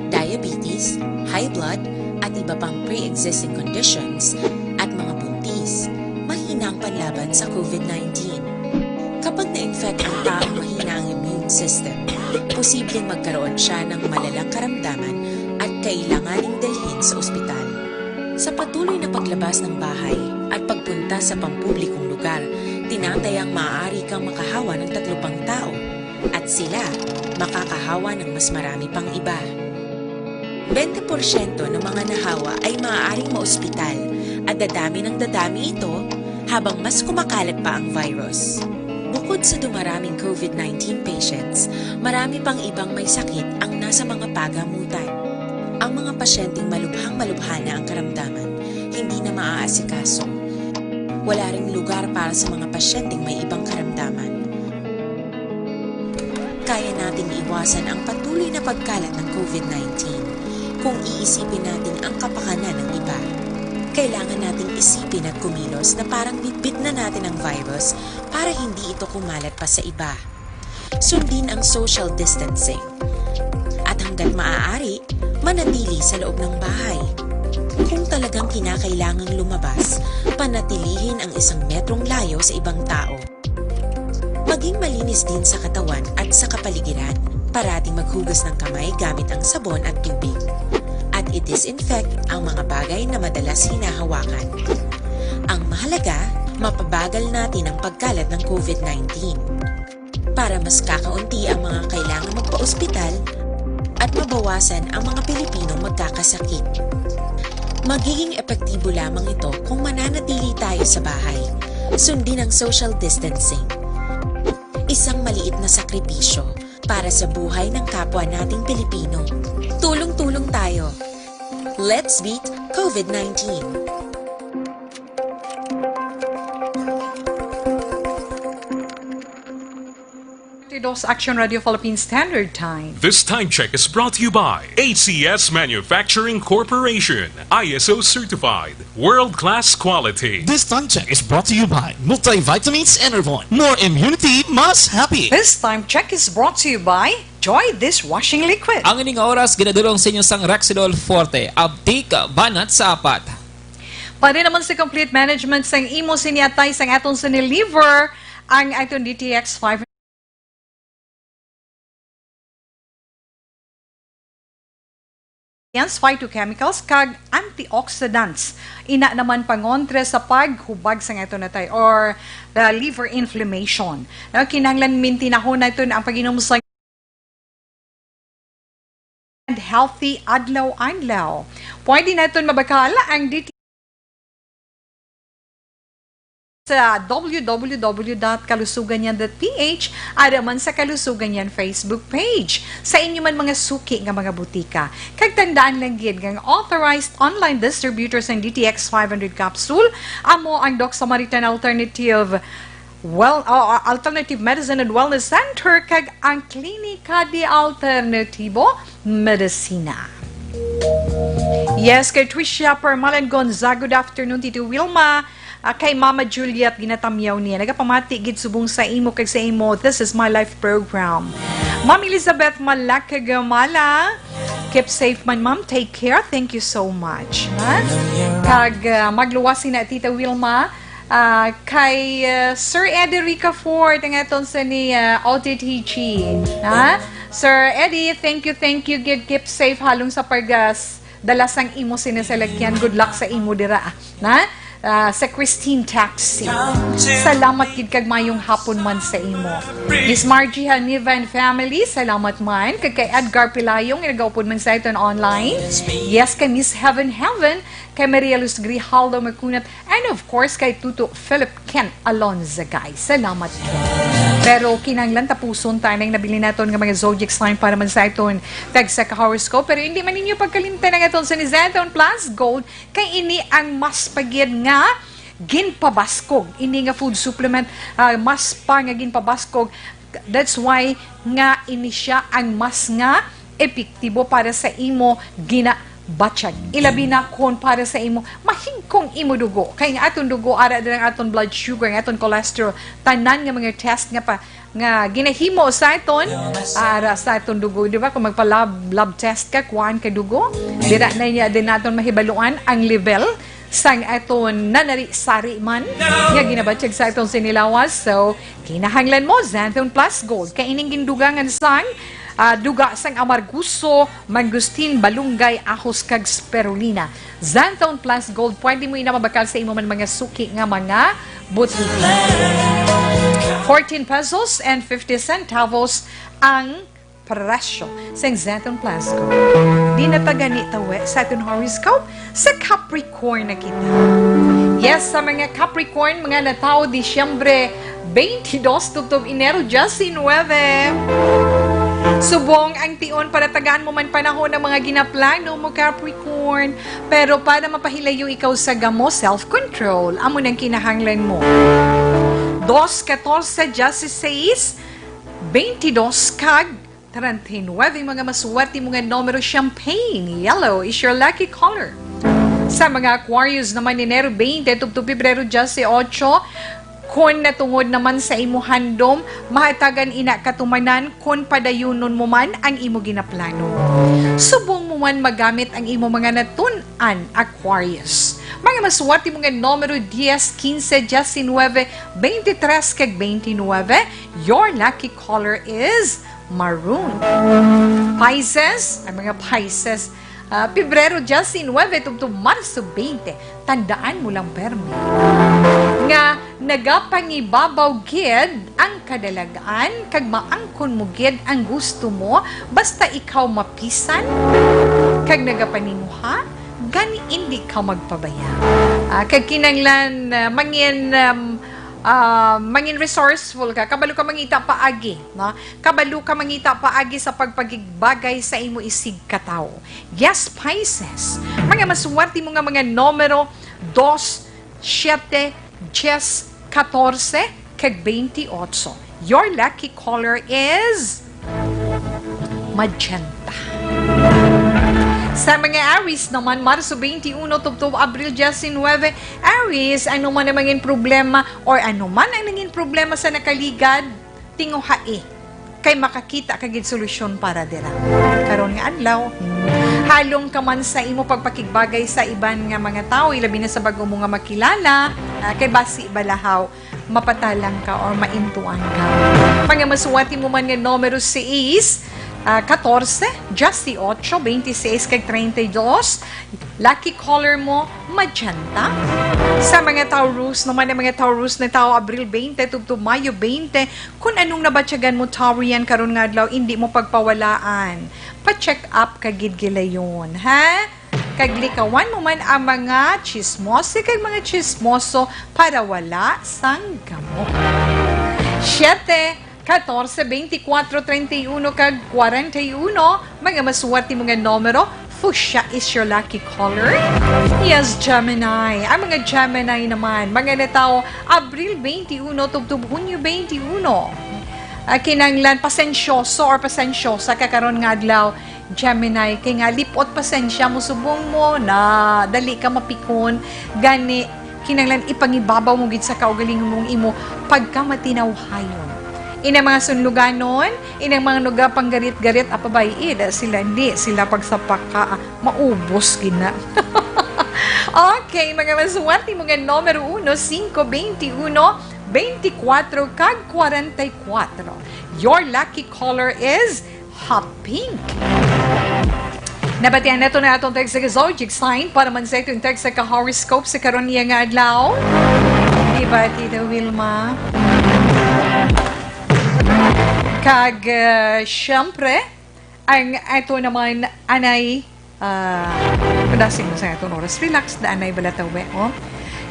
diabetes, high blood, at iba pang pre-existing conditions, at mga buntis, mahina ang panlaban sa COVID nineteen. Kapag na-infect ang taong mahina ang immune system, posibleng magkaroon siya ng malalang karamdaman at kailanganing dalhin sa ospital. Sa patuloy na paglabas ng bahay at pagpunta sa pampublikong lugar, tinatayang maaari kang makahawa ng tatlo pang tao, at sila makakahawa ng mas marami pang iba. Bente porsyento ng mga nahawa ay maaaring maospital at dadami ng dadami ito habang mas kumakalat pa ang virus. Bukod sa dumaraming COVID nineteen patients, marami pang ibang may sakit ang nasa mga pagamutan. Ang mga pasyenteng malubhang-malubha na ang karamdaman, hindi na maaasikaso. Wala ring lugar para sa mga pasyenteng may ibang karamdaman. Kaya nating iwasan ang patuloy na pagkalat ng COVID nineteen kung iisipin natin ang kapakanan ng iba. Kailangan nating isipin at kumilos na parang bitbit na natin ang virus para hindi ito kumalat pa sa iba. Sundin ang social distancing. At hanggat maaari, manatili sa loob ng bahay. Kung talagang kinakailangang lumabas, panatilihin ang isang metrong layo sa ibang tao. Maging malinis din sa katawan at sa kapaligiran. Parating maghugas ng kamay gamit ang sabon at tubig. At i-disinfect ang mga bagay na madalas hinahawakan. Ang mahalaga, mapabagal natin ang pagkalat ng COVID nineteen para mas kakaunti ang mga kailangang magpaospital at mabawasan ang mga Pilipinong magkakasakit. Magiging epektibo lamang ito kung mananatili tayo sa bahay. Sundin ang social distancing. Isang maliit na sakripisyo para sa buhay ng kapwa nating Pilipino. Tulong-tulong tayo. Let's beat COVID nineteen. Dos Action Radio Philippines Standard Time. This time check is brought to you by A C S Manufacturing Corporation, I S O certified, world-class quality. This time check is brought to you by Multivitamins Enervon. More immunity, mas happy. This time check is brought to you by Joy Dishwashing Liquid. Ang ining oras ginadulong sa inyo sang Rexidol Forte, Abtik, banat sa apat. Pwede naman sa complete management sang imo sini atay sang aton sini liver, ang aton D T X five. Yes, phytochemicals kag antioxidants. Ina naman pangontra sa paghubag sang aton atay or the liver inflammation. No, kinahanglan mintinahon naton ang pag-inom sa and healthy adlaw-adlaw. Pwede naton mabakal ang D T sa W W W dot kalusugan yan dot P H, ara man sa Kalusugan Yan Facebook page. Sa inyo man mga suki nga mga butika. Kag tandaan lang gid nga ang authorized online distributor sang D T X five hundred capsule, amo ang Doc Samaritan Alternative Well, oh, Alternative Medicine and Wellness Center kag ang Klinika de Alternatibo Medicina. Yes, kay Tricia Permalan Gonzaga, good afternoon, Tito Wilma. Ah, kay Mama Juliet ginatamyaw niya. Nagapamati gid subong sa imo kag sa imo This Is My Life program. Ma'am Elizabeth Malacagmala, keep safe man, ma'am. Take care. Thank you so much. Ha? Kag, ah, magluwas na, Tita Wilma. Ah, kay, ah, Sir Eddie Ricafort, ang aton sa ni, ah, O T T G. Ha? Sir Eddie, thank you, thank you. Gid, keep safe halong sa pag, ah, s-, dala sang imo sinisalakyan. Good luck sa imo dira. Na? Ah, sa Christine Taxi. Salamat gid kag mayong hapon man sa imo. Miss Margie Haniva and family, salamat man. Kag kay Edgar Pilayong, nagaupod man sa iton online. Yes, kay Miss Heaven Heaven, kay Maria Luz Grijaldo Macunat, and of course, kay Tuto Philip Ken Alonzagay. Salamat, Ken. Pero kinahanglan tapuson ta ning nabili naton nga mga zodiac sign para man sa aton tagsa ka horoscope. Pero hindi man ninyo pagkalimtan ang aton sa ni Zenton Plus Gold, kay ini ang mas pa gid nga ginpabaskog. Ini nga food supplement, ah, mas pa nga ginpabaskog. That's why nga ini siya ang mas nga epektibo para sa imo ginabatyag. Ilabi na kon para sa imo mahigkong imo dugo. Kay nga aton dugo, ara din ang aton blood sugar, ang aton cholesterol, tanan nga mga test nga pa, nga ginahimo sa aton, ara sa aton dugo, di ba? Kung magpa-lab, lab test ka, kuhaan ka dugo, dira na niya din naton mahibaluan ang level sang aton nanari-sari man nga ginabatyag sa aton sinilawas. So, kinahanglan mo Xanthone Plus Gold, kay ining gindugangan sang, ah, duga sang amarguso, mangustin, balunggay, ahos, kag spirulina. Xanthone Plus Gold, pwede mo ina mabakal sa imo man mga suki nga mga butika. Fourteen pesos and fifty centavos ang presyo sa Zenton Plasco. Di na ta gani tawi sa aton horoscope, sa Capricorn na kita. Yes, sa mga Capricorn, mga natawo Disyembre twenty-two tubtob Enero diecinuebe. Subong ang tion para tagaan mo man panahon ang mga ginaplano mo, Capricorn, pero para mapahilayo ikaw sa gamo, self-control, amo nang kinahanglan mo. Dos, katorse, dieciséis, twenty-dos, kag treinta y nueve, mga maswerte mo nga numero, champagne, yellow is your lucky color. Sa mga Aquarius naman, Enero twenty tubtob Pebrero dieciocho, kon natungod naman sa imo handom, mahatagan ina katumanan kon padayunon mo man ang imo ginaplano. Subong mo man magamit ang imo mga natun-an, Aquarius. Mga maswerte mo nga numero, dies, quince, diecinuebe, veintitrés, kag veintinuebe. Your lucky color is maroon. Pisces, ang mga Pisces, ah, Pebrero diecinuebe tubtob Marso twenty, tandaan mo lang permi nga nagapangibabaw gid ang kadalag-an kag maangkon mo gid ang gusto mo basta ikaw mapisan kag nagapaninguha, gani indi ka magpabaya. Ah, kag kinahanglan, ah, mangin, um, ah, mangin resourceful ka, kabalo ka mangita paagi, no? Kabalo ka mangita paagi sa pagpakigbagay sa imo isigkatawo. Yes, Pisces. Mga maswerte mo nga mga numero, dos, siete, dies, katorse, kag twenty-ocho. Your lucky color is magenta. Sa mga Aries naman, Marso twenty-uno tubtob Abril diecinuebe, Aries, ano man ang mangin problema or ano man ang nangin problema sa nakaligad, tinguhai, kay makakita ka gid solusyon para dira. Karon nga adlaw, hmm, halong ka man sa imo pagpakigbagay sa iban nga mga tawo, ilabi na sa bag-o mo nga makilala, ah, kay basi balahaw mapatalang ka or maintuan ka. Mga maswerte mo man nga numero, sais, ah, katorse, dieciocho, veintiséis, kag treinta y dos. Lucky color mo, magenta. Sa mga Taurus naman, ang mga Taurus natawo Abril twenty tubtob Mayo twenty, kun anong nabatyagan mo, Taurian, karon nga adlaw, indi mo pagpawalaan. Pa-check up ka gid gilayon, ha? Kag likawan mo man ang mga chismosa kag mga chismoso para wala sang gamo. Siete, katorse, beintikwatro, treinta y uno, kag kwarenta y uno, mga maswerte mo nga numero, fuchsia is your lucky color. Yes, Gemini. Ang mga Gemini naman, mga natawo Abril twenty-uno tubtob Hunyo twenty-uno. Ah, kinahanglan pasensyoso or pasensyosa ka karon nga adlaw, Gemini, kay nga lipot pasensya mo, subong mo na dali ka mapikon, gani kinahanglan ipangibabaw mo gid sa kaugalingon mong imo pagkamatinawhayon. Inang mga sunluganon, inang mga nagapanggarit-garit, apabay-i, da sila, hindi sila pagsapaka, ah, maubos gid na. Okay, mga maswerte mo nga numero uno, singko, beintiuno, beintikwatro, kag kwarenta y kwatro. Your lucky color is hot pink. Nabatian nato na atong text sa zodiac sign para man sa itong text sa ka-horoscope sa karon niya nga adlaw. Di ba, Tita Wilma? Kag, uh, syempre, ang ato naman anay, uh, padasig mo sa atong oras. Relax, da anay bala tawe, oh.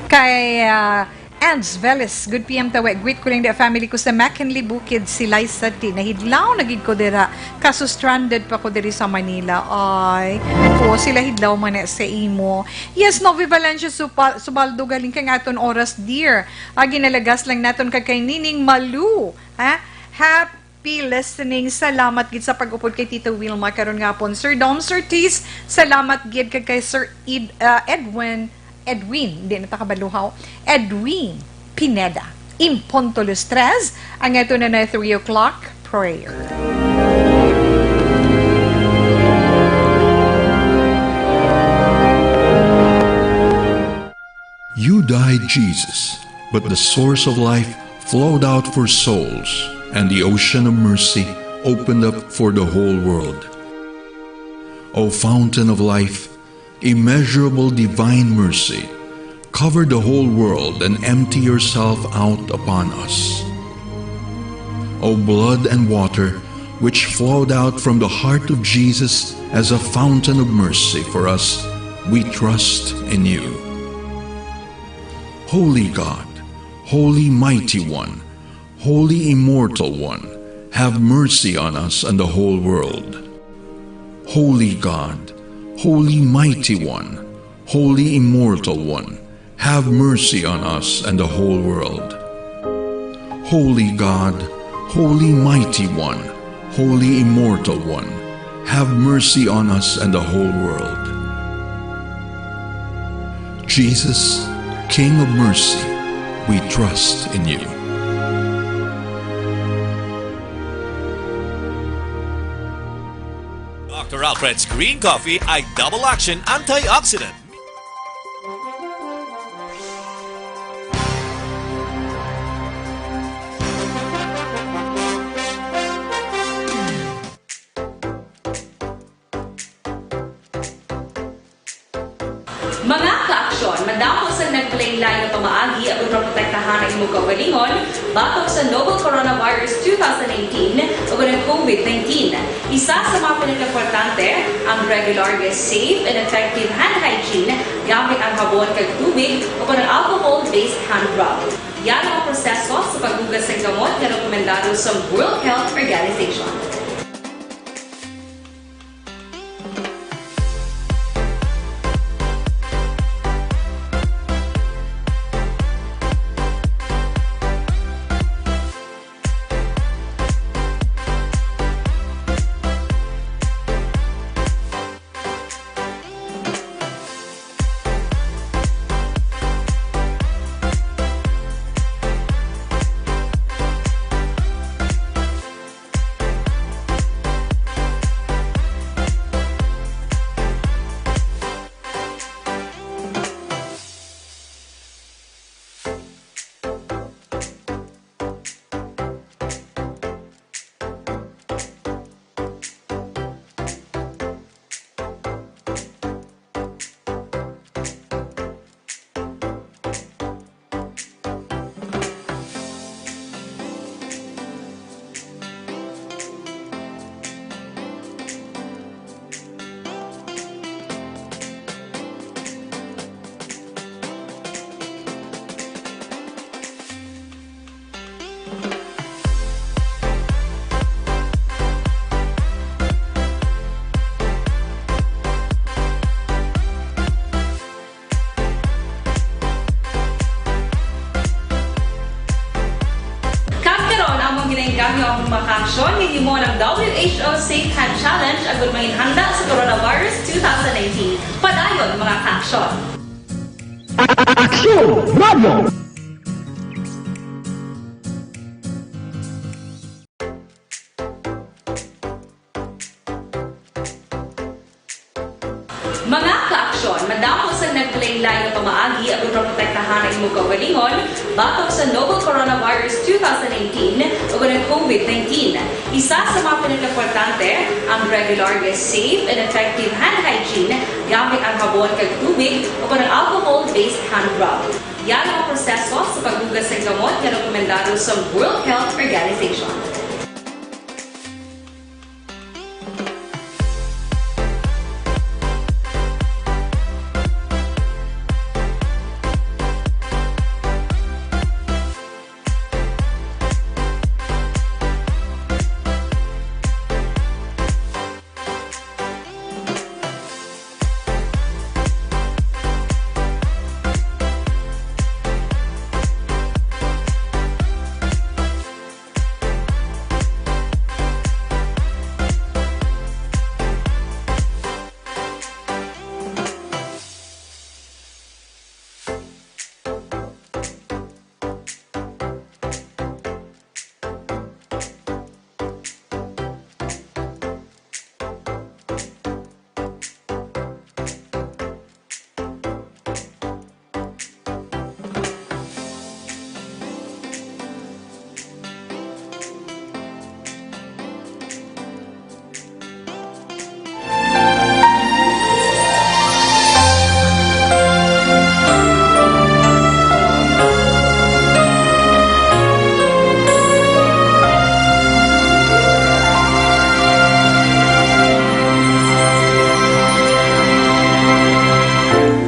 Kay, uh, Ans Veles, good P M tawe. Greet ko lang the family ko sa McKinley Bukid, Silay City. Nahidlaw na gid ko dira. Kaso stranded pa ko diri sa Manila. Ay, oo, sila hidlaw man na sa imo. Yes, Novi Valencia Supa-, Subaldo, galing kang aton oras, dear. Ah, ginalagas lang naton kag kay Nining Malu. Ha? Happy listening. Salamat gid sa pag-upod kay Tito Wilma karon nga hapon. Sir Dom Surtis, salamat gid kag kay Sir Ed-, ah, Edwin Edwin, hindi na ta kabaluhaw, Edwin Pineda. In punto las tres, ang ato na na three o'clock prayer. You died, Jesus, but the source of life flowed out for souls, and the ocean of mercy opened up for the whole world. O fountain of life, immeasurable divine mercy, cover the whole world and empty yourself out upon us. O blood and water, which flowed out from the heart of Jesus as a fountain of mercy for us, we trust in you. Holy God, Holy Mighty One, Holy Immortal One, have mercy on us and the whole world. Holy God, Holy Mighty One, Holy Immortal One, have mercy on us and the whole world. Holy God, Holy Mighty One, Holy Immortal One, have mercy on us and the whole world. Jesus, King of mercy, we trust in you. Doctor Alfred's Green Coffee ay double action antioxidant. Mga kaaksyon, madamo sang nagpalain-lain nga pamaagi agud maprotektahan ang imong kaugalingon batok sa novel coronavirus two thousand nineteen ug ang COVID nineteen. Isa sa mga pinakaimportante, ang regular nga safe and effective hand hygiene gamit ang habon kag tubig o kon ang alcohol-based hand rub. Yara ang proseso sa paghugas sang kamot nga rekomendado sa World Health Organization. Kag karon, amon ginaengganyo ang mga kaaksyon nga himo ang W H O Safe Hand Challenge agud manginhanda sa coronavirus two thousand nineteen. Padayon, mga kaaksyon. Aksyon Radio! Mga kaaksyon, madamo sang nagpalain-lain nga pamaagi agud maprotektahan ang imong kaugalingon batok sa novel coronavirus two thousand nineteen ug ang COVID nineteen. Isa sa mga pinakaimportante, ang regular nga safe and effective hand hygiene gamit ang habon kag tubig o kon ang alcohol-based hand rub. Yara ang proseso sa paghugas sang kamot nga rekomendado sa World Health Organization.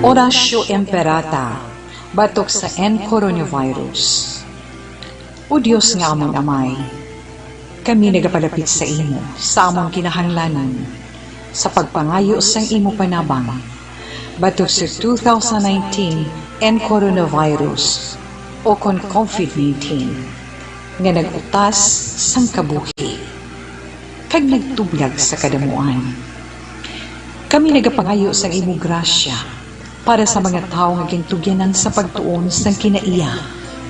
Oratio Imperata, batok sa N coronavirus. O Dios nga amon Amay, kami nagapalapit sa imo sa among kinahanglanon sa pagpangayo sang imo panabang batok sa two thousand nineteen N coronavirus o kon COVID nineteen nga nag-utas sang kabuhi kag nagtublag sa kadamuan. Kami nagapangayo sang imo grasya para sa mga tawo nga gintugyanan sa pagtuon sang kinaiya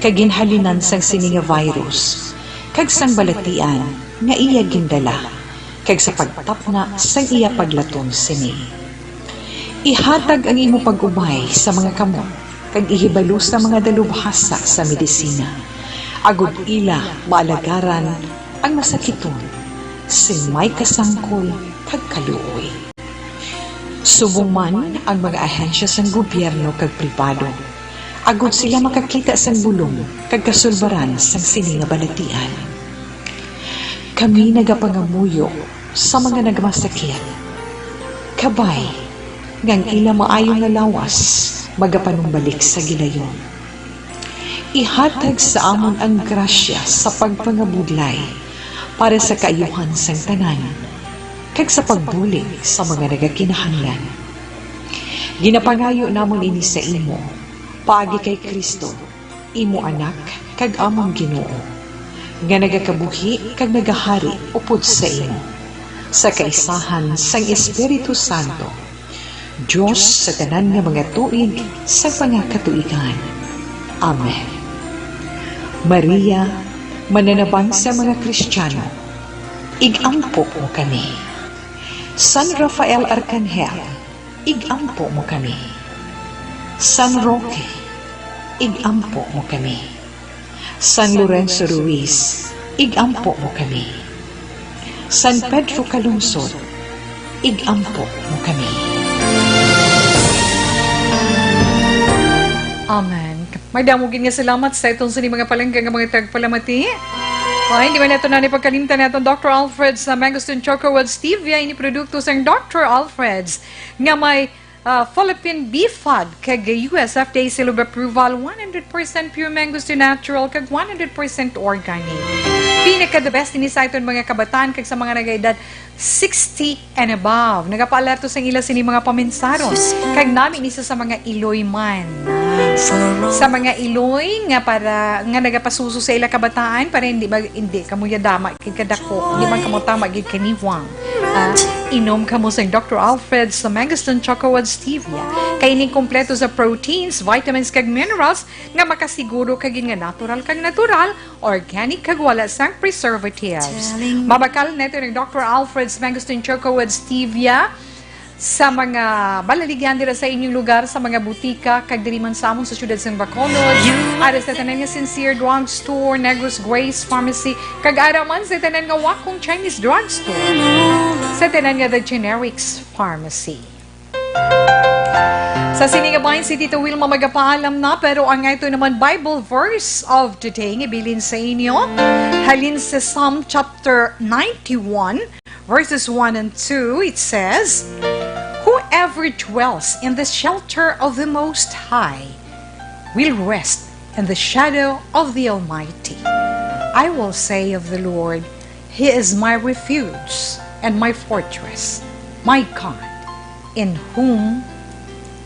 kag ginhalinan sang sini nga virus kag sang balatian nga iya gindala, kag sa pagtapna sang iya paglaton sini. Ihatag ang imo pag-ubay sa mga kamot kag ihibalo sa mga dalubhasa sa medisina, agod ila maalagaran ang masakiton sing may kasangkol kag kaluoy. Subong man ang mga ahensya sang gobyerno kag pribado, agod sila makakita sang bulong kag kasulbaran sang sini nga balatian. Kami nagapangamuyo sa mga nagmasakit, kabay nga ang ila maayo nga lawas magapanumbalik sa gilayon. Ihatag sa amon ang grasya sa pagpangabudlay para sa kaayuhan sang tanan, kag sa pagbulig sa mga nagakinahanglan. Ginapangayo namon ini sa imo, paagi kay Cristo, imo Anak, kag amon Ginoo, nga nagakabuhi kag nagahari upod sa imo, sa kaisahan sang Espiritu Santo, Dios sa tanan nga mga tuig sa mga katuigan. Amen. Maria, mananabang sa mga Kristiyano, ig-ampo mo kami. San Rafael Arkanghel, ig-ampo mo kami. San Roque, ig-ampo mo kami. San Lorenzo Ruiz, ig-ampo mo kami. San Pedro Calungsod, ig-ampo mo kami. Amen. Madamo gid nga salamat sa iton sini mga palangga nga mga tagpalamati. Ay, di man nato na ni pagkalimtan naton Doctor Alfred's Mangosteen Choco Woods Stevia, ini produkto sang Doctor Alfred's nga may ah, Philippine Beef Fad kag U S F D A seal of approval, one hundred percent pure mangoes to natural kag one hundred percent organic. Pinaka the best ini sa aton mga kabataan kag sa mga nagaedad sixty and above. Nagapaalerto sang ila sini mga pamensaron kag nami ni sa, sa mga iloy man. Sa mga iloy nga para nga nagapasuso sa ila kabataan para hindi mag, hindi kamo yadama gid kadako, hindi man kamo tama gid kaniwang. Ah, inom kamo sang Doctor Alfred's Mangosteen Choco Woods Stevia. Kay ini kompleto sa proteins, vitamins, kag minerals nga makasiguro ka gid nga natural kag natural, organic kag wala sang preservatives. Mabakal nato ang Doctor Alfred's Mangosteen Choco Woods Stevia sa mga balaligyan dira sa inyong lugar, sa mga butika, kag diri man sa amon sa siyudad sang Bacolod, ara sa tanan nga Sincere Drugstore, Negros Grace Pharmacy, kag ara man sa tanan nga Wakong Chinese Drugstore, sa tanan nga The Generics Pharmacy. Sa sini nga bahin, si Tita Wilma magapaalam na, pero ang ito naman Bible verse of the day nga bilin sa inyo halin sa Psalm chapter ninety-one, verses one and two, it says, "Whoever dwells in the shelter of the Most High will rest in the shadow of the Almighty. I will say of the Lord, He is my refuge and my fortress, my God, in whom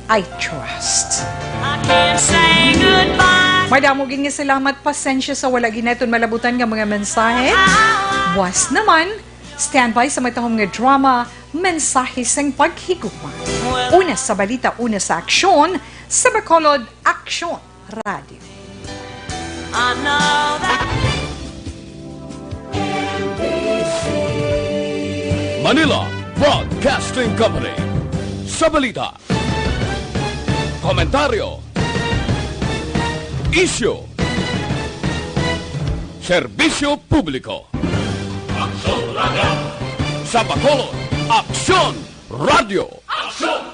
I trust." I can't say goodbye. Madamo gid nga salamat, pasensya sa wala gid naton malabutan nga mga mensahe. Buas naman, standby sa matahom nga drama, Mensahe sang Paghigugma. Una sa balita, una sa aksyon, sa Bacolod Aksyon Radio. Manila Broadcasting Company. Sa balita, komentaryo, isyu, serbisyo publiko. Aksyon Radio. Sa Bacolod, Aksyon Radio. Aksyon!